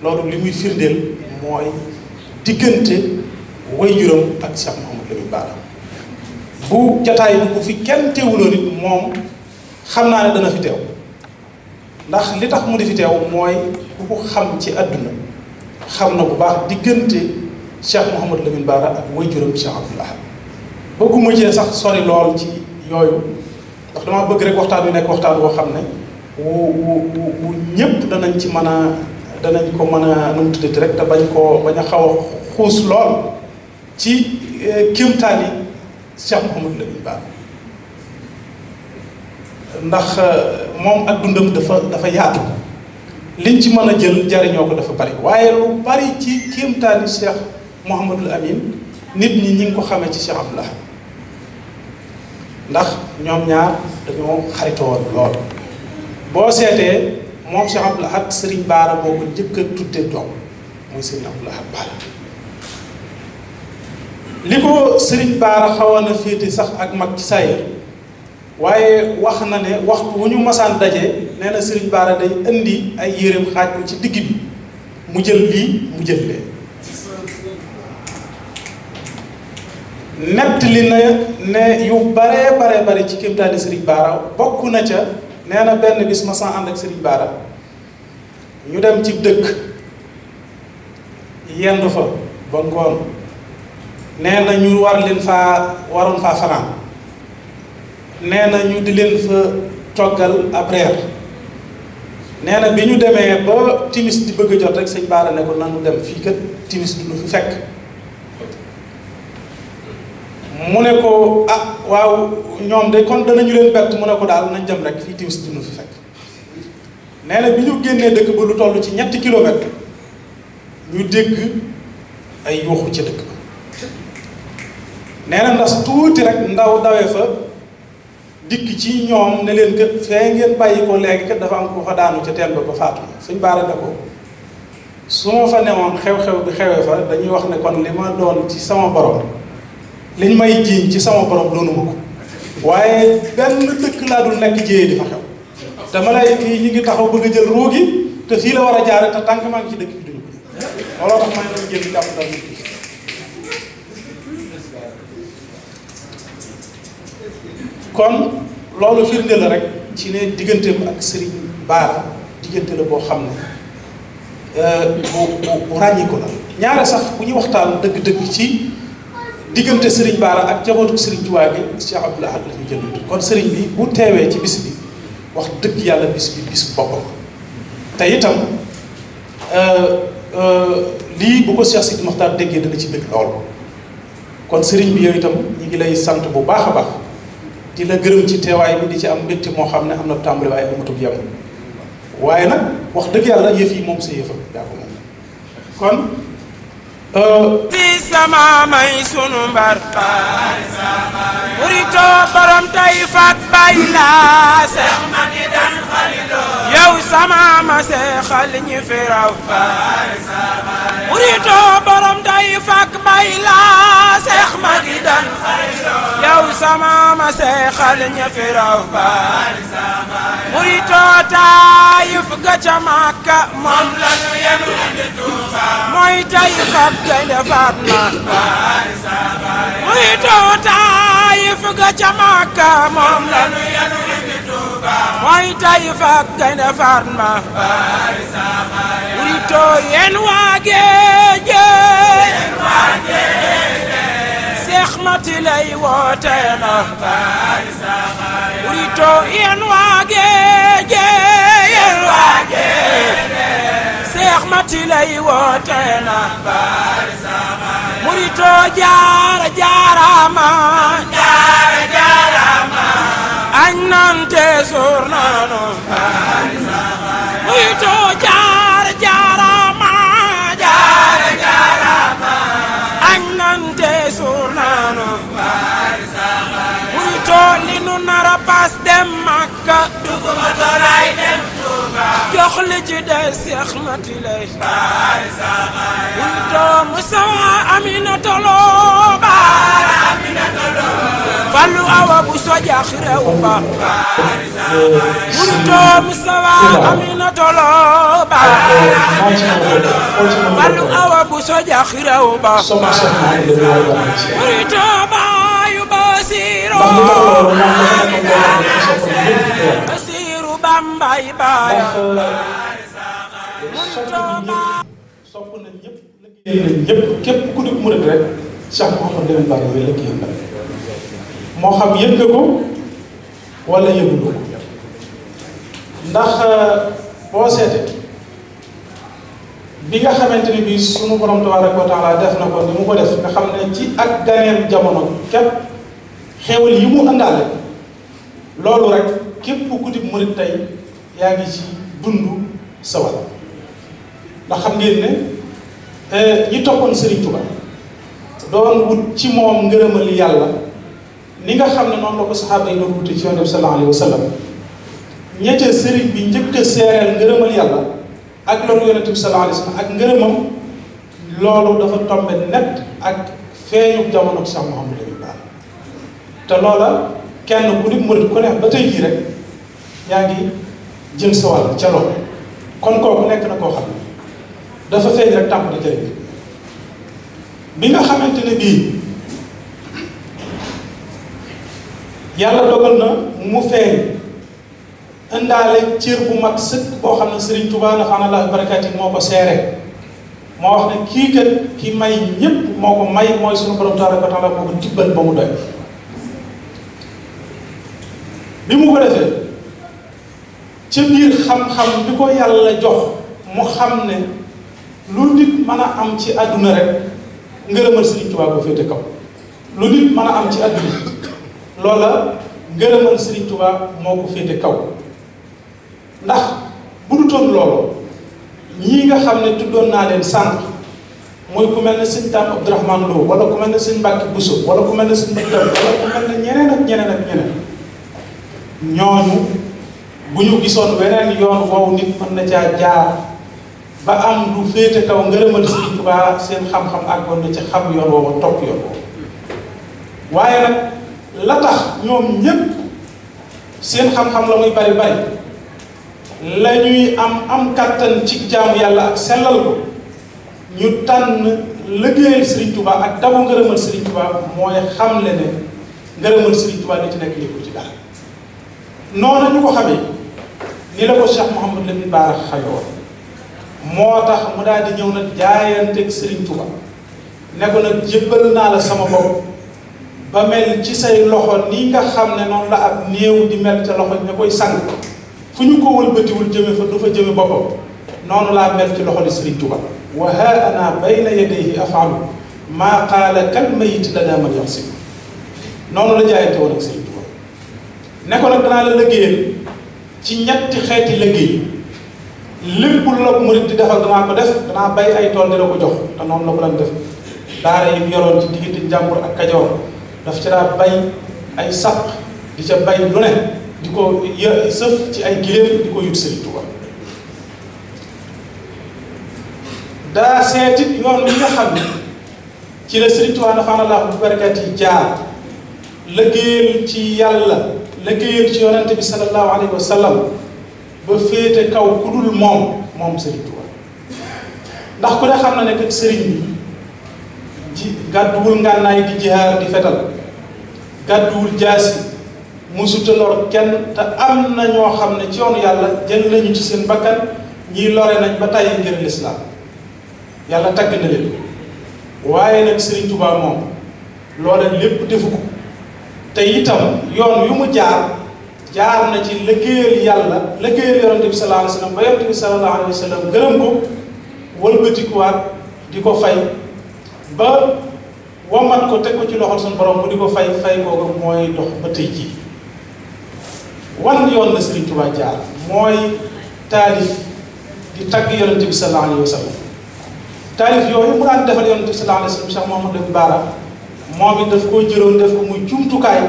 loolu li muy firndeel mooy diggante waajuram ak Cheikh Mouhamadou Lamine Bara bu jataay bi bu fi kenn teewuloo nit moom xam naa ne dana fi teew ndax li tax mu di fi teew mooy ku ko xam ci àdduna xam na bu baax diggante Cheikh Mouhamadou Lamine Bara ak waajuram Cheikh Abdoul Ahad bëgguma cee sax sori lool ci yooyu ndax damaa bëgg rek waxtaan wi nekk waxtaan boo xam ne wu ñëpp danañ ci mën a danañ ko mën a nu mu tuddati rek te bañ a xaw a xuus lool ci kéemtaani Cheikh Mouhamadou Lamine Bara ndax moom ak dundam dafa yaatu liñ ci mën a jël jariñoo ko dafa bari waaye lu bari ci kéemtaani Cheikh Mouhamadou Amine nit ñi ngi ko xamee ci Cheikh Abdoul Ahad ndax ñoom ñaar dañoo xaritoo woon lool boo seetee moom Cheikh Abdoul Ahad Serigne Bara boo ko njëkk a tuddee doom mooy Serigne Abdoul Ahad Bara li ko Serigne Bara xawoon na féete sax ak mag ci saayir waaye wax na ne waxtu wu ñu masaan daje nee na Serigne Bara day indi ay yéreem xaaj ko ci digg bi mu jël lii mu jël lee nett li na ne yu bare ci kéemtaani Serigne Bara bokk na ca nee na benn bis ma san ànd ak Serigne Bara ñu dem ci dëkk yendu fa ba ngoon nee na ñu waroon faa fanaan nee na ñu di leen fa toggal ab reer nee na bi ñu demee ba timis di bëgg a jot rek sëñ Bara ne ko nanu dem fii kat timis du lu fi fekk mu ne ko ah waaw ñoom de kon danañu leen bett mu ne ko daal nañ dem rek fii timis du lu fi fekk nee na bi ñu génnee dëkk ba lu toll ci 3 kilomètres ñu dégg ay yuuxu ca dëkk ba nee na ndax tuuti rek ndaw dawee fa dikk ci ñoom ne leen kat fee ngeen bàyyi ko léegi kat dafa am ko fa daanu ca teen ba ba faatu sëñ Bara ne ko su ma fa newoon xew-xew bi xewee fa dañuy wax ne kon li ma doon ci sama borom liñ may jiiñ ci sama borom doonuma ko waaye benn dëkk laa dul nekk jéyee di fa xew te malaayika yi ñu ngi taxaw bëgg a jël ruugi te fii la war a jaare te tànk maa ngi ci dëkk bi duñu ko looloo tax may nañ jël jàpp dal nit ki kon loolu firnde la rek ci ne digganteem ak Serigne Bara diggante la boo xam ne bu ràññiku la ñaare sax bu ñuy waxtaan dëgg-dëgg ci diggante Serigne Bara ak jabootu Serigne Touba bi Cheikh Abdoul Ahad la ñu jël kon Serigne bi bu teewee ci bis bi wax dëgg yàlla bis bi bis boppam te itam lii bu ko Cheikh Sidi Mokhtar déggee dana ci bëgg lool kon Serigne bi yow itam ñu ngi lay sant bu baax a baax di la gërëm ci teewaay bi di ci am mbégte moo xam ne am na tàmbali waaye amatug yam waaye nag wax dëgg yàlla yëf yi moom sa yëfa yaa ko moom kon fi sama may sunu mbar murito borom tay fat bay la Seex Madidan Xalilo yow sama ma seexal ñi fi raw murito borom tay fat bay la Seex Madidan Xalilo yow sama ma seexal ñi fi raw murito Taayif ga ca Makka moom la ñu yenu indi Tuuba mooy tay fat gaynde Fatma murito Taayif ga ca Makka moom la ñu yenu indi Tuuba mooy tay fat gaynde Fatma murito yéen waa Géeje Seex Mati lay woote na murito yéen waa Géeje Seex Mati lay woote na murito jaara jaarama añ nante suur nanu murito jaara jaarama añ nante suur nanu murito li nu nara pas dem Makka duguma tolay dem Tuuba jox li ci des Seex Mati lay murito Musaa Aminata Lo Fallu Awa bu sojax réew ba murito Musaa Aminata Lo Fallu Awa bu sojax réew ba murito baayu Basiiru Bambay baaya sopp nañ ñëpp liggéey nañ ñëpp képp ku di murid rek Cheikh Mouhamadou Lamine Bara yooyu liggéey na moo xam yëg nga ko wala yëguloo ko ndax boo seetee bi nga xamante ni bii sunu borom tabaaraka wa taala def na ko ni mu ko def nga xam ne ci ak ganeem jamono képp xéewal yi mu àndaale loolu rek képp ku di murid tey yaa ngi ci dund sawal ndax xam ngeen ne ñi toppoon Serigne Touba doon wut ci moom ngërëmal yàlla ni nga xam ne noonu la ko saxaaba yi doon wute ci Yonent bi sallallahu alayhi wa sallam ñette Serigne bi njëkk a seereel ngërëmal yàlla ak loolu Yonent bi sallallahu alayhi wa sallam ak ngërëmam loolu dafa tombe net ak feeñu jamono Cheikh Mouhamadou Lamine Bara te loola kenn ku di murid ku nekk ba tey jii rek yaa ngi jël sa wàll ca loolu kon kooku nekk na koo xam ne dafa feeñ rek tàmbali jëriñ bi nga xamante ne bii yàlla dogal na mu feeñ indaale cër bu mat sëkk boo xam ne Serigne Touba nafaana Allah barakaati moo ko seere moo wax ne kii kat ki may ñépp moo ko may mooy sunu borom tabaaraka wa taala moo ko tibbal ba mu doy bi mu ko defee ca biir xam-xam bi ko yàlla jox mu xam ne lu nit mën a am ci àdduna rek ngërëmal Serigne Touba ko féete kaw lu nit mën a am ci àdduna loola ngërëmal Serigne Touba moo ko féete kaw ndax bu dutoon loolu ñii nga xam ne tuddoon naa leen sànq mooy ku mel ne sëñ Dame Abdourahmane Lo wala ku mel ne sëñ Mbacke Bousso wala ku mel ne sëñ Mbacke wala ku mel ne ñeneen ak ñeneen ak ñeneen ñooñu bu ñu gisoon weneen yoon woowu nit mën na caa jaar ba am lu féete kaw ngërëmal Serigne Touba seen xam-xam àggoon na ci xam yoon woowu topp yoon woowu waaye nag la tax ñoom ñépp seen xam-xam la muy bari bari la ñuy am kàttan ci jaamu yàlla ak sellal ko ñu tànn liggéeyal Serigne Touba ak dabu ngërëmal Serigne Touba mooy xamle ne ngërëmal Serigne Touba li ci nekk lépp ci dara noonu ñu ko xamee ni la ko Cheikh Mouhamadou Lamine Bara xayoon moo tax mu daal di ñëw nag jaayanteeg Serigne Touba ne ko nag jébbal naa la sama bopp ba mel ci say loxo nii nga xam ne noonu la ab néew di mel ca loxo ña koy sang fu ñu ko wëlbatiwul jëme fa du fa jëme boppam noonu laa mel ci loxo di Serigne Touba wa ha ana bayna yadayhi afalu maa qaala kal mayit la daa man yaxsi noonu la jaayante woon ak Serigne Touba ne ko nag danaa la liggéeyal ci ñetti xeeti liggéey lépp la murid di defal danaa ko def, danaa bay ay tool di la ko jox te noonu la ko daan def. daara yi mu yoroon ci diggante Njàmbur ak Kajoor daf ci daa bay ay sàq di ca bay lu ne di ko sëf ci ay giléem di ko yut Sëriñ Tuuba. daa seetit yoon wi nga xam ne ci la Sëriñ Tuuba nafaanallahu bi barakaati jaar liggéeyal ci yàlla liggéeyal ci yonente bi sallallahu alayhi wa sallam ba féete kaw ku dul moom Sëriñ Tuuba. ndax ku ne xam na ne kat sëriñ bi ji gàdduwul ngànnaay di jihaar di fetal gàdduwul jaasi musuta lor kenn te am na ñoo xam ne ci yoonu yàlla jël nañu ci seen bakkan ñii lore nañ ba tàyyi ngir lislaam yàlla tagg na leen. waaye nag Sëriñ Tuuba moom loola lépp defu ko te itam yoon yu mu jaar na ci liggéeyal yàlla liggéeyal yonente bi sallallahu alayhi wa sallam ba yonente bi sallallahu alayhi wa sallam gërëm ko wëlbatikuwaat di ko fay ba wamat ko teg ko ci loxol suñu borom mu di ko fay kooku mooy dox ba tey jii. wan yoon la Sëriñ Tuuba jaar mooy taalif di tagg yonente bi sallallahu alayhi wa sallam. taalif yooyu mu daan defal yonente bi sallallahu alayhi wa sallam Cheikh Mouhamadou Bara moom it daf koo jëloon def ko muy jumtukaay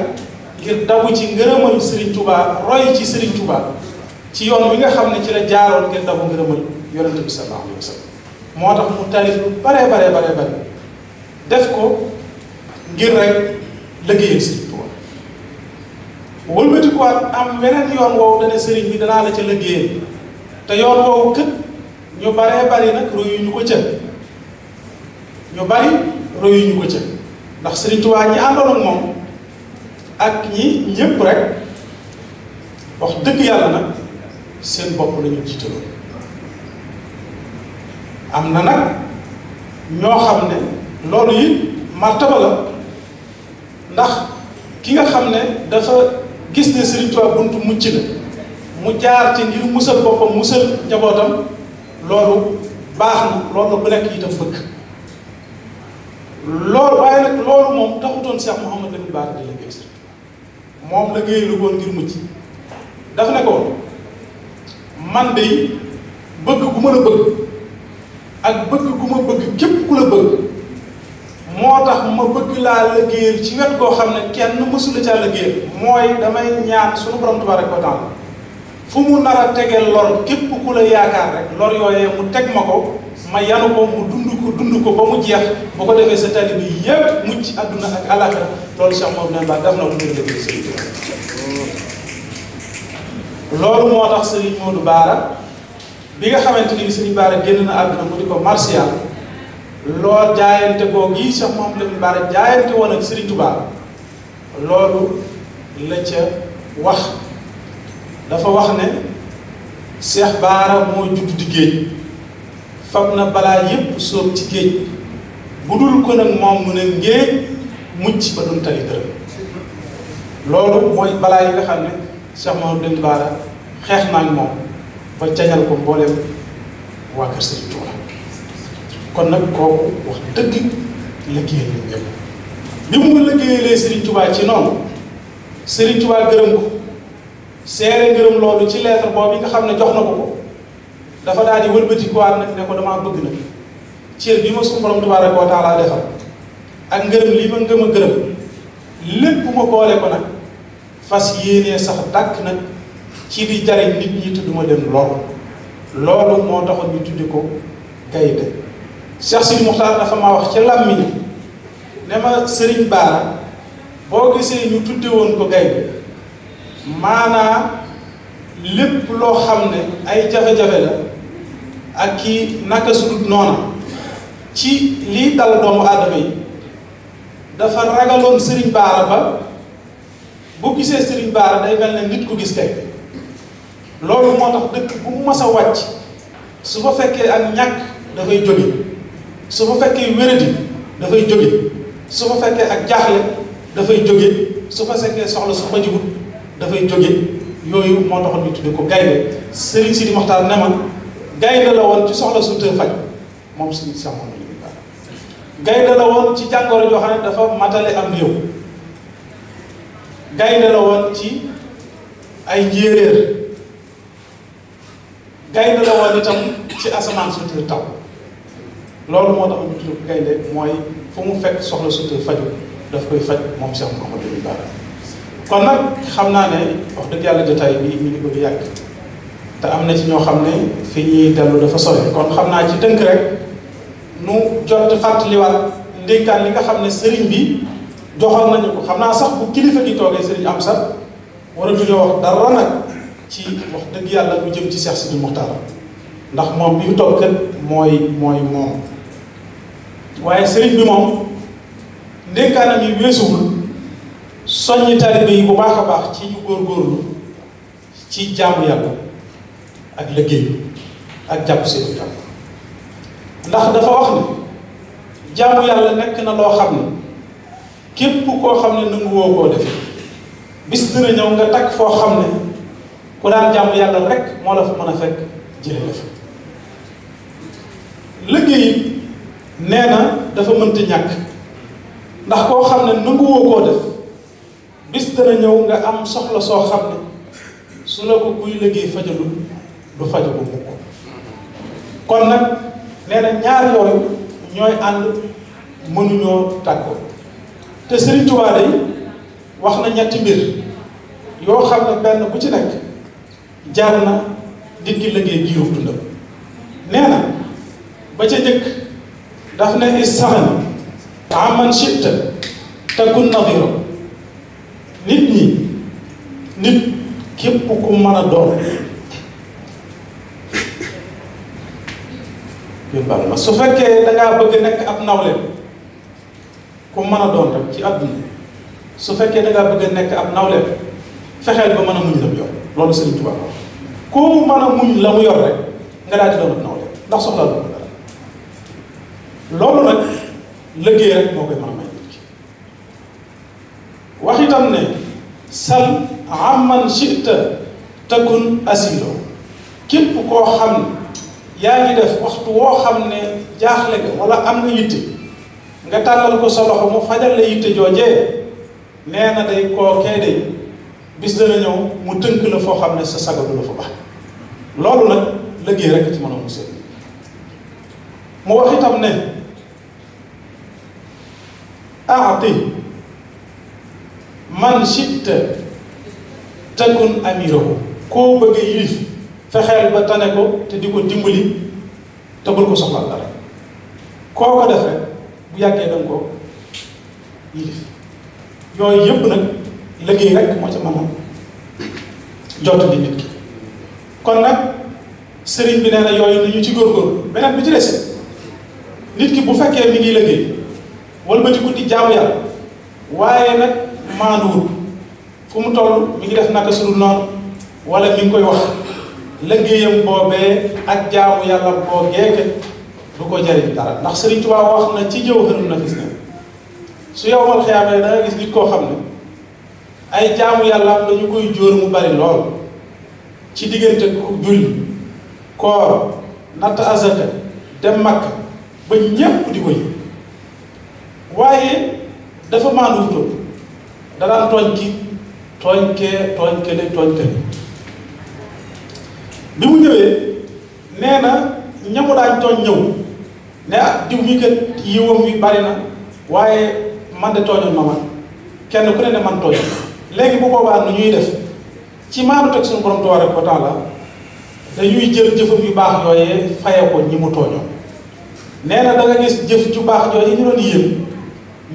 ngir dabu ci ngërëmal Sëriñ Tuuba roy ci Sëriñ Tuuba ci yoon wi nga xam ne ci la jaaroon ngir dabu ngërëmal yonente bi sallallahu alayhi wa sallam. moo tax mu taalif lu bare def ko ngir rek liggéeyal Sëriñ Tuuba. wëlbatikuwaat am weneen yoon woowu dana sëriñ bi danaa la ca liggéeyal te yoon woowu kët ñu bari nag royu ñu ko ca ndax Sëriñ Tuuba ñi àndoon ak moom ak ñi ñëpp rek wax dëgg yàlla nag seen bopp la ñu jiitaloon. am na nag ñoo xam ne loolu it martaba la ndax ki nga xam ne dafa gis ne Sëriñ Tuuba buntu mucc la mu jaar ci ngir musal boppam musal njabootam loolu baax na loolu bu nekk itam bëgg loolu waaye nag loolu moom taxutoon Cheikh Mouhamadou Lamine Bara di liggéey Sëriñ Tuuba moom liggéey lu woon ngir mucc daf ne ko man de bëgg gu ma la bëgg ak bëgg gu ma bëgg képp ku la bëgg moo tax ma bëgg laa liggéeyal ci wet goo xam ne kenn mësula caa liggéeyal mooy damay ñaan sunu borom tabaaraka wa taala fu mu nar a tegeel lor képp ku la yaakaar rek lor yooyee mu teg ma ko ma yanu ko mu dund ko ba mu jeex bu ko defee sa tali bi yépp mucc àdduna ak àllaaxira loolu Cheikh Mouhamadou Lamine Bara def na ko ngir liggéey Sëriñ Tuuba. loolu moo tax Sëriñ Modou Bara bi nga xamante ni Sëriñ Bara génn na àdduna mu di ko martial lool jaayante googu yi Cheikh Mouhamadou Lamine Bara jaayante woon ak Sëriñ Tuuba loolu la ca wax dafa wax ne Cheikh Bara moo judd di géej fab na balaa yépp sóob ci géej bu dul ko nag moom mu ne ngéej mucc ba doon tali dërëm loolu mooy balaa yi nga xam ne Cheikh Mouhamadou Lamine Bara xeex naa ak moom ba cañal ko mbooleem waa kër Sëriñ Tuuba kon nag kooku wax dëgg liggéeyal nañ ñëpp bi mu liggéeyalee Sëriñ Tuuba ci noonu Sëriñ Tuuba gërëm ko seere ngërëm loolu ci lettre boobu nga xam ne jox na ko dafa daal di wëlbatikuwaat nag ne ko damaa bëgg nag cër bi ma suñu borom tabaaraka wa taala defal ak ngërëm lii ma ngëm a gërëm lépp ma boole ko nag fas yéenee sax dàkk nag ci di jariñ nit ñi te duma leen lor loolu moo taxoon ñu tudde ko gaynde Cheikh Sidi Muxtaar dafa ma wax ci làmmiñ ne ma Sëriñ Bara boo gisee ñu tudde woon ko gaynde maanaa lépp loo xam ne ay jafe-jafe la ak kii naka sudut noona ci lii dal doomu aadama yi dafa ragaloon Sëriñ Bara ba bu gisee Sëriñ Bara day mel ne nit ku gis kay loolu moo tax dëkk bu mu mas a wàcc su fa fekkee ak ñàkk dafay jóge su fa fekkee wéradi dafay jóge su fa fekkee ak jaaxle dafay jóge su fa fekkee soxla su fajiwut dafay jóge yooyu moo taxoon ñu tudde ko gaynde Sëriñ Sidi Moxtaar ne ma gaynde la woon ci soxla su të faj moom Sëriñ Cheikh Mouhamadou Lamine Bara gaynde la woon ci jàngoro joo xam ne dafa matale am réew gaynde la woon ci ay njéeréer gaynde la woon itam ci asamaan sutur taw loolu moo tax mu tudd gaynde mooy fu mu fekk soxla sutur faju daf koy faj moom Cheikh Mouhamadou Lamine Bara kon nag xam naa ne wax dëgg yàlla jotaay bi mi ngi bëgg yàgg te am na ci ñoo xam ne fi ñuy dellu dafa sore kon xam naa ci tënk rek nu jot fàttaliwaat ndénkaan li nga xam ne sëriñ bi joxal nañu ko xam naa sax bu kilifa gi toogee sëriñ am sax waratuñoo wax dara nag ci wax dëgg yàlla lu jëm ci Cheikh Sidi Mokhtar ndax moom bi mu toog kat mooy moom waaye sëriñ bi moom ndénkaanam yi weesuwul soññi taalibe yi bu baax a baax ci ñu góorgóorlu ci jaamu yàlla ak liggéey ak jàpp seen jàpp ndax dafa wax ne jaamu yàlla nekk na loo xam ne képp koo xam ne nangu woo koo def bis dina ñëw nga takk foo xam ne ku daan jaamu yàlla rek moo la fa mën a fekk jële la fa liggéey nee na dafa mënta ñàkk ndax koo xam ne nangu woo koo def bis dana ñëw nga am soxla soo xam ne su la ko kuy liggéey fajalul du faju bu mukk kon nag nee na ñaar yooyu ñooy ànd mënuñoo tàggoo te Sëriñ Tuubaa day wax na ñetti mbir yoo xam ne benn bu ci nekk jaar na nit ki liggéey giirub dundam nee na ba ca njëkk daf ne istaghni amman shi'ta takun nadhira nit képp ku mën a doon yóbbal ma su fekkee dangaa bëgg nekk ab nawle ku mën a doon rek ci àdduna su fekkee dangaa bëgg nekk ab nawle fexeel ba mën a muñ la mu yor loolu Sëriñ Tuubaa koo mën a muñ la mu yor rek nga daal di doon ab nawle ndax soxla lu dara loolu nag liggéey rek moo koy mën a may nit ki wax itam ne sal amman shi'ta takun asilo képp koo xam ne yaa ngi def waxtu woo xam ne jaaxle nga wala am nga yitte nga tàllal ko sa loxo mu fajal la yitte joojee nee na day kookee day bis dana ñëw mu tënk la foo xam ne sa sagadu la fa baax loolu nag liggéey rek ci mën a musal mu wax itam ne aati man shi'ta takun amirahu koo bëgg a yilif fexeel ba tane ko te di ko dimbali te bul ko soxlaal dara koo ko def rek bu yàggee danga ko yilif yooyu yëpp nag liggéey rek moo ca mën a jot di nit ki kon nag sëriñ bi nee na yooyu nañu ci góorgóorlu beneen bi ci des nit ki bu fekkee mi ngi liggéey wala ba di guddi jaamu yàlla waaye nag maanduwul fu mu toll mi ngi def naka sudul noonu wala mi ngi koy wax liggéeyam boobee ak jaamu yàlla boo geeke du ko jariñ dara ndax Sëriñ Tuubaa wax na ci Jawharun Nafiis ne su yowmal xiyaamee da nga gis nit koo xam ne ay jaamu yàlla am dañu koy jóor mu bari lool ci diggante julli koor natt azaka dem Makka ba ñépp di ko yi waaye dafa maanduwutoon da daan tooñ ki tooñ kële bi mu ñëwee nee na ñamu daan tooñ ñëw ne ah diw mi kat yiwam wi bari na waaye man de tooñoon ma man kenn ku ne man tooñ léegi bu boobaa nu ñuy def ci maanu teg suñu borom tabaaraka wa taala dañuy jël jëfam yu baax yooyee faye ko ñi mu tooñoon nee na da nga gis jëf ju baax yooyu ñu doon yéen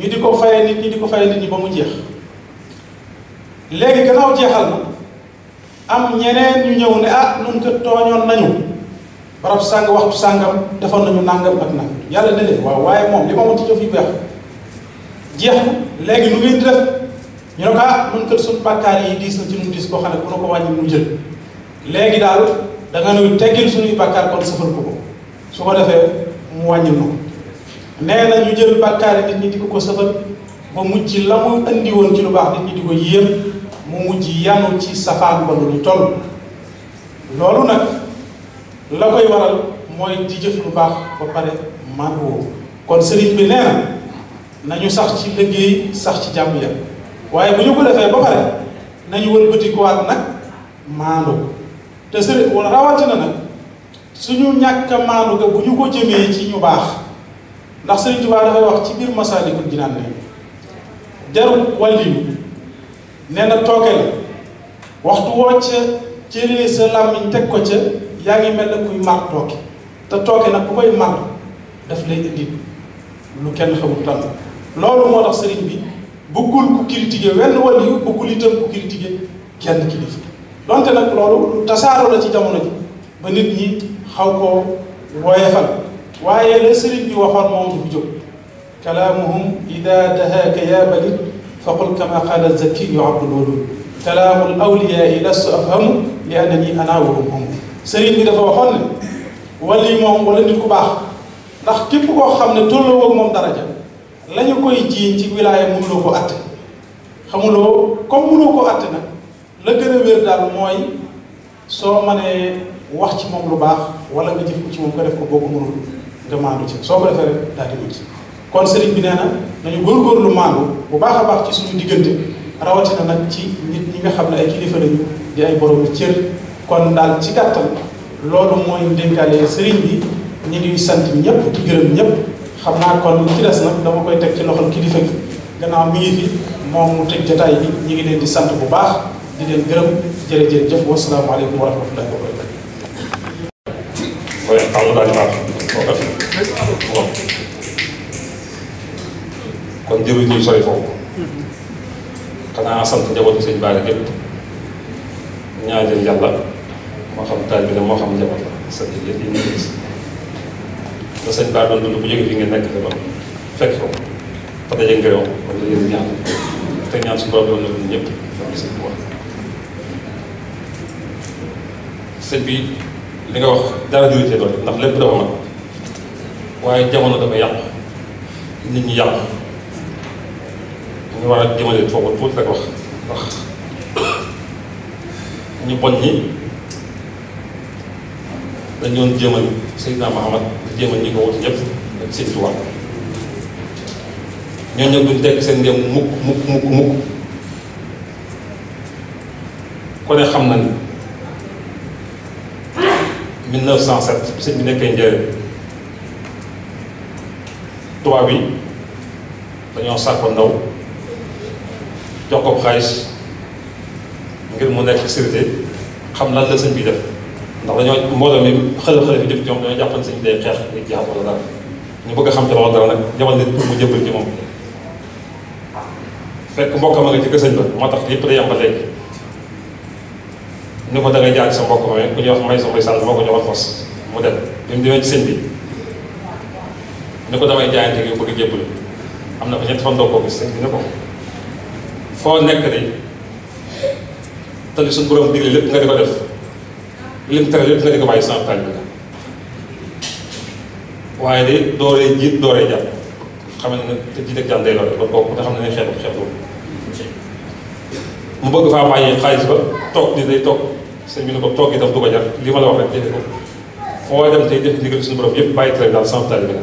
ñu di ko faye nit ñi di ko faye nit ñi ba mu jeex léegi gannaaw jeexal na am ñeneen ñu ñëw ne ah nun ko tooñoon nañu barab sàng waxtu sàngam defoon nañu nàngam ak nag yàlla ne leen waaw waaye moom li ma woon ci jëf yu beex jeex na léegi nu ngeen di def ñu ne ko ah nun kat suñu bàkkaar yi diis na ci nun diis koo xam ne ku na ko wàññi mu jël léegi daal da nga nuy teggil suñuy bàkkaar kon sëfal ko su ko defee mu wàññil na ko nee na ñu jël bàkkaar nit ñi di ko sëfal ba mujj la mu andi woon ci lu baax nit ñi di ko yéem mu mujj yanu ci safaan ba lu toll loolu nag la koy waral mooy di jëf lu baax ba pare maandu woo kon sëriñ bi nee na nañu sax ci liggéey sax ci jàmm yàlla waaye bu ñu ko defee ba pare nañu wëlbatikuwaat nag maandu te sëriñ wala rawatina nag suñu ñàkk a maandu ga bu ñu ko jëmee ci ñu baax ndax Sëriñ Tuubaa dafay wax ci biir Masaalikul Jinaan ne jarul wàlliyu nee na tooke la waxtu woo ca jëlee sa làmmiñ teg ko ca yaa ngi mel ne kuy mar tooke te tooke nag bu koy mar daf lay indi lu kenn xamul tan loolu moo tax sëriñ bi bëggul ku critiquer wenn wàlliyu bëggul itam ku critiquer kenn kilifa donte nag loolu lu tasaaroo la ci jamono ji ba nit ñi xaw koo woyefal waaye la sëriñ bi waxoon moom du fi jóg kalaamuhum ida dahaaka ya balid faqul kama qaala zakiyu abdul walud kalaamul awliyaa lastu afhamu li annani ana wa hum sëriñ bi dafa waxoon ne wali moom wala nit ku baax ndax képp koo xam ne tolloo ak moom daraja la ñu koy jiiñ ci wilaaya mënuloo ko atte xamuloo comme mënoo ko atte nag la gën a wér daal mooy soo mënee wax ci moom lu baax wala nga jëf ko ci moom nga def ko boo ko mënul nga maandu ci soo ko defee rek daal di mucc kon sëriñ bi nee na nañu góorgóorlu maandu bu baax a baax ci suñu diggante rawatina nag ci nit ñi nga xam ne ay kilifa lañu di ay borom cër kon daal ci gàttal loolu mooy dénkaale sëriñ bi ñu ngi sant ñëpp di gërëm ñëpp xam naa kon ci des nag dama koy teg ci loxol kilifa gi gannaaw mi ngi fi moom mu tëj jotaay bi ñu ngi leen di sant bu baax di leen gërëm jërëjëf wasalaamaaleykum wa rahmatullahi wa barakatu. oui xam nga daal di baax kon jërëjëf ñuy sori foofu xanaa sant njabootu sëñ Bara gépp ñaan leen yàlla moo xam taalibe la moo xam njaboot la sa yéen yi ñu gis da sëñ Bara doon dund bu jóge fi ngeen nekk ba fekk ko fa daje ngërëm wala yéen ñaan te ñaan suñu borom doon na ñun ñëpp sëñ bi wax sëñ bi li nga wax dara jurité doon ndax lépp dafa mat waaye jamono dafa yàqu nit ñi yàqu ñu war a jëmale foofu tuuti rek wax ndax ñu bon ñi dañ doon jéemal Seydina Muhammad di jéemal ñi ko wuti ñëpp ak Sëñ Tuubaa ñooñu ñëpp duñ tekk seen ngëm mukk ko ne xam na ni 1907 bi sëñ bi nekkee Njaaréem tubaab bi dañoo sàkko ndaw jox ko xaalis ngir mu nekk sécurité xam lan la sëñ bi def ndax dañoo mbooloo mi xële fi jëm ci moom dañoo jàppan sëñ bi day xeex day jihaad wala dara ñu bëgg a xam ci loolu dara nag jamal nit pour mu jëbbal ci moom fekk mbokkam a nga ci sëñ ba moo tax yëpp day yam ba léegi ni ko da ngay jaar ci sa mbokk ma ku ñuy wax may sa mbay sàll moo ko joxoon fos mu dem bi mu demee ci sëñ bi ni ko damay jaayante gi bëgg a jébbal am na ko ñetti fan doo koo gis sëñ bi ne ko foo nekk de te li suñu borom digle lépp nga di ko def lim tere lépp nga di ko bàyyi sama taal bi la waaye de dooree jiit dooree jàpp xam ne te jiit ak jàmm day loole ba kooku nga xam ne ne xeetu mu bëgg faa bàyyi xaalis ba toog ni day toog sëñ bi ne ko toog itam du ko jar li ma la wax rek defe ko foo dem tey def ndigal suñu borom yëpp bàyyi tere daal sama taal bi la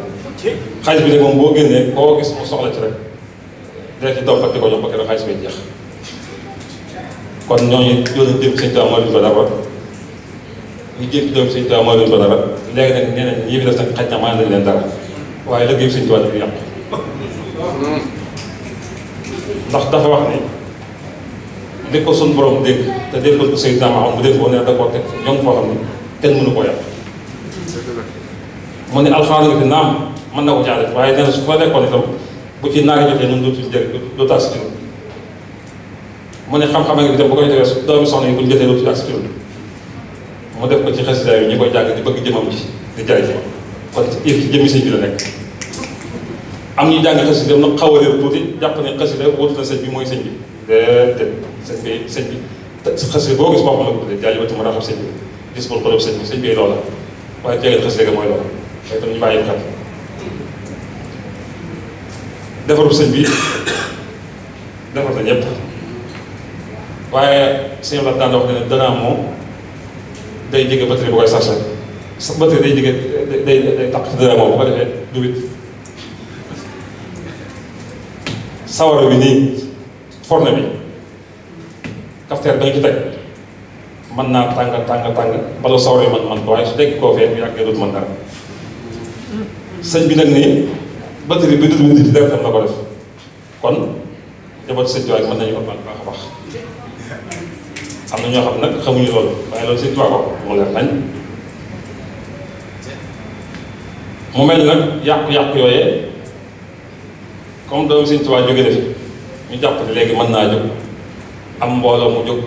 xaalis bi nag moom boo génnee koo gis mu soxla ci rek dina ci dompat di ko jox ba keroog xaalis bay jeex kon ñooñu doon jëm sëñ Tuubaa mooy luñu ko dara ñu jëm ci doom sëñ Tuubaa mooy luñu ko dara léegi nag nee nañ ñii fi def nag xaj na maa nañ leen dara waaye liggéey sëñ Tuubaa dafa yàqu ndax dafa wax ni li ko suñu borom dégg te déggoon ko Seydina Muhammad mu dégg ko ne da koo teg ñoom foo xam ne kenn mënu koo yàq mu ne alxames nga fi naam mën na ko caa def waaye nee na su fa nekkoon itam bu ci naari jotee ñun dootuñu jëriñ dootu ak si ci mu ne xam-xam nga itam bu koy defee doomi soxna yi bu ñu jotee dootuñu ak si ci mu def ko ci xasida yi ñi koy jàng di bëgg jëmam ji di jariñ kon ci jëmmi sëñ bi la nekk am ñu jàng xasida nag xaw a réer tuuti jàpp ne xasida wutu na sëñ bi mooy sëñ bi déedéet sëñ bi xasida boo gis boppam la ko tuddee jaajëfati ma raxam sëñ bi gis bul xolob sëñ bi sëñ bi loola waaye tegal xasida mooy loola waaye tam ñu bàyyi xel defaru sëñ bi defar na ñëpp waaye sëñ la daan wax ne danaa moom day jege batterie bu koy chargé sa batterie day jege day taq ci dara moom bu ko defee du wit sawara bi nii forne bi cafetière ba nga ci teg mën naa tàng bala sawree man ko waaye su dekk koo fee bu yàggee dootu mën dara sëñ bi nag nii batterie bi dund di def tam na ko def kon njaboot sëñ Tuubaa mën nañu ko baax a baax am na ñoo xam nag xamuñu loolu waaye loolu sëñ Tuubaa ko mu leer nañ mu mel nag yàqu-yàqu yooyee comme doomu sëñ Tuubaa jóge na fi ñu jàpp ne léegi mën naa jóg am mbooloo mu jóg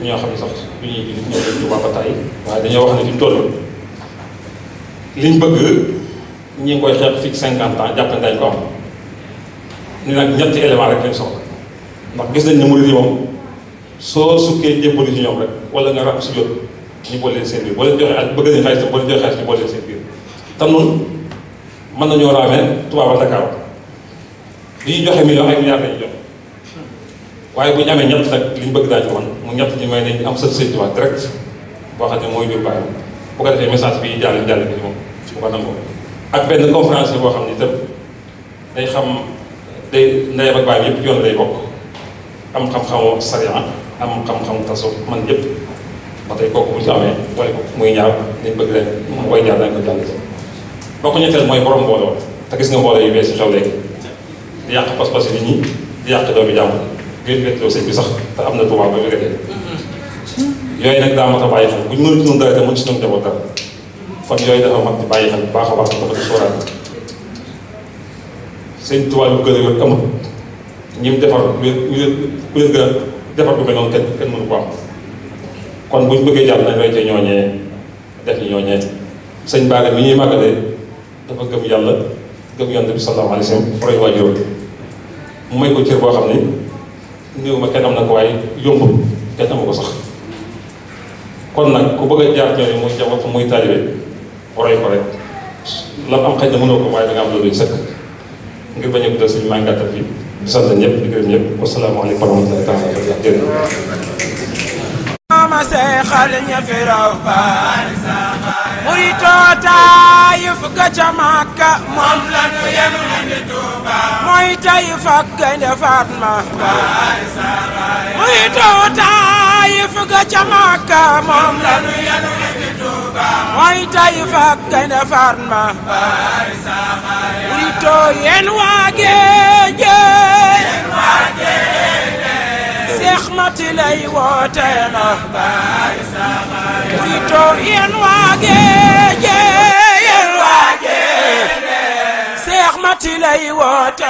ñoo xam ne sax du ñuy jullit ñoo leen Tuubaa ba tàyyi waaye dañoo wax ne fi mu toll liñ bëgg ñi ngi koy xeex fii 50 ans jàpp ne dañ ko am ni nag ñetti élément rek lañ soxla ndax gis nañ ne murid yi moom soo sukkee jébbalu ci ñoom rek wala nga rab si jot ñu boole leen seen biir boo leen joxee ak bëgg nañ xaalis boo leen joxee xaalis ñu boole leen seen biir te noonu mën nañoo raamee Tuubaa ba Dakar li ñuy joxe million ay milliards lañuy joxe waaye bu ñu amee ñett nag li ñu bëgg daañu ko man mu ñett ñi may nañ am sët Sëñ Tuubaa direct boo xam ne mooy jur bàyyam bu ko defee message bi jàll bi moom bu ko nangoo ak benn conférence boo xam ne itam day xam day ndeyam ak bàyyam yëpp yoon lay bokk am xam-xamu sariya am xam-xamu tasawuf man yëpp ba tey kooku bu ñu amee wala muy ñaar dañ bëgg leen mooy ñaar dañ ko jàll bokk ñetteel mooy borom mbooloo te gis nga mbooloo yu bees yi xew léegi di yàq pas-pas yi nit ñi di yàq doomi jàmm ngeen wetloo sëñ bi sax te am na Tuubaa ba jóge dee yooyu nag daa mat a bàyyi xel bu ñu mënut noonu dara te mën si noonu njaboot dara kon yooyu dafa mat di bàyyi xel bu baax a baax dafa di sóoraale sëñ Tuubaa lu gën a wér amul ñi mu defar ku leen gën a defar bu mel noonu kenn mënu ko am kon bu ñu bëggee jàll nañ roy ci ñooñee def ni ñooñee sëñ Bara mi ñuy màggalee dafa gëm yàlla gëm yonent bi sallallahu alayhi wa sallam roy waajur mu may ko cër boo xam ni néew ma kenn am na ko waaye yombul kenn amu ko sax kon nag ku bëgg a jaar ñooñu muy njaboot muy taalibe roy ko rek la am xëy na mënoo ko waaye da nga am loolu sëkk ngir bañ a guddal suñu maa ngi gàttal fii di sant ñëpp di gërëm ñëpp wasalaamaaleykum wa rahmatullahi taala wa barakatuh jërëjëf ma seexal ña fi raw muritoo Taayif ga ca Makka moom la nu yenu indi Tuuba mooy Taayif ak Gaynde Fatma muritoo Taayif ga ca Makka moom la nu yenu indi Tuuba mooy Taayif ak Gaynde Fatma muritoo yéen waa Géeje Seex Mati lay woote na muritoo yéen waa Géeje Seex Mati lay woote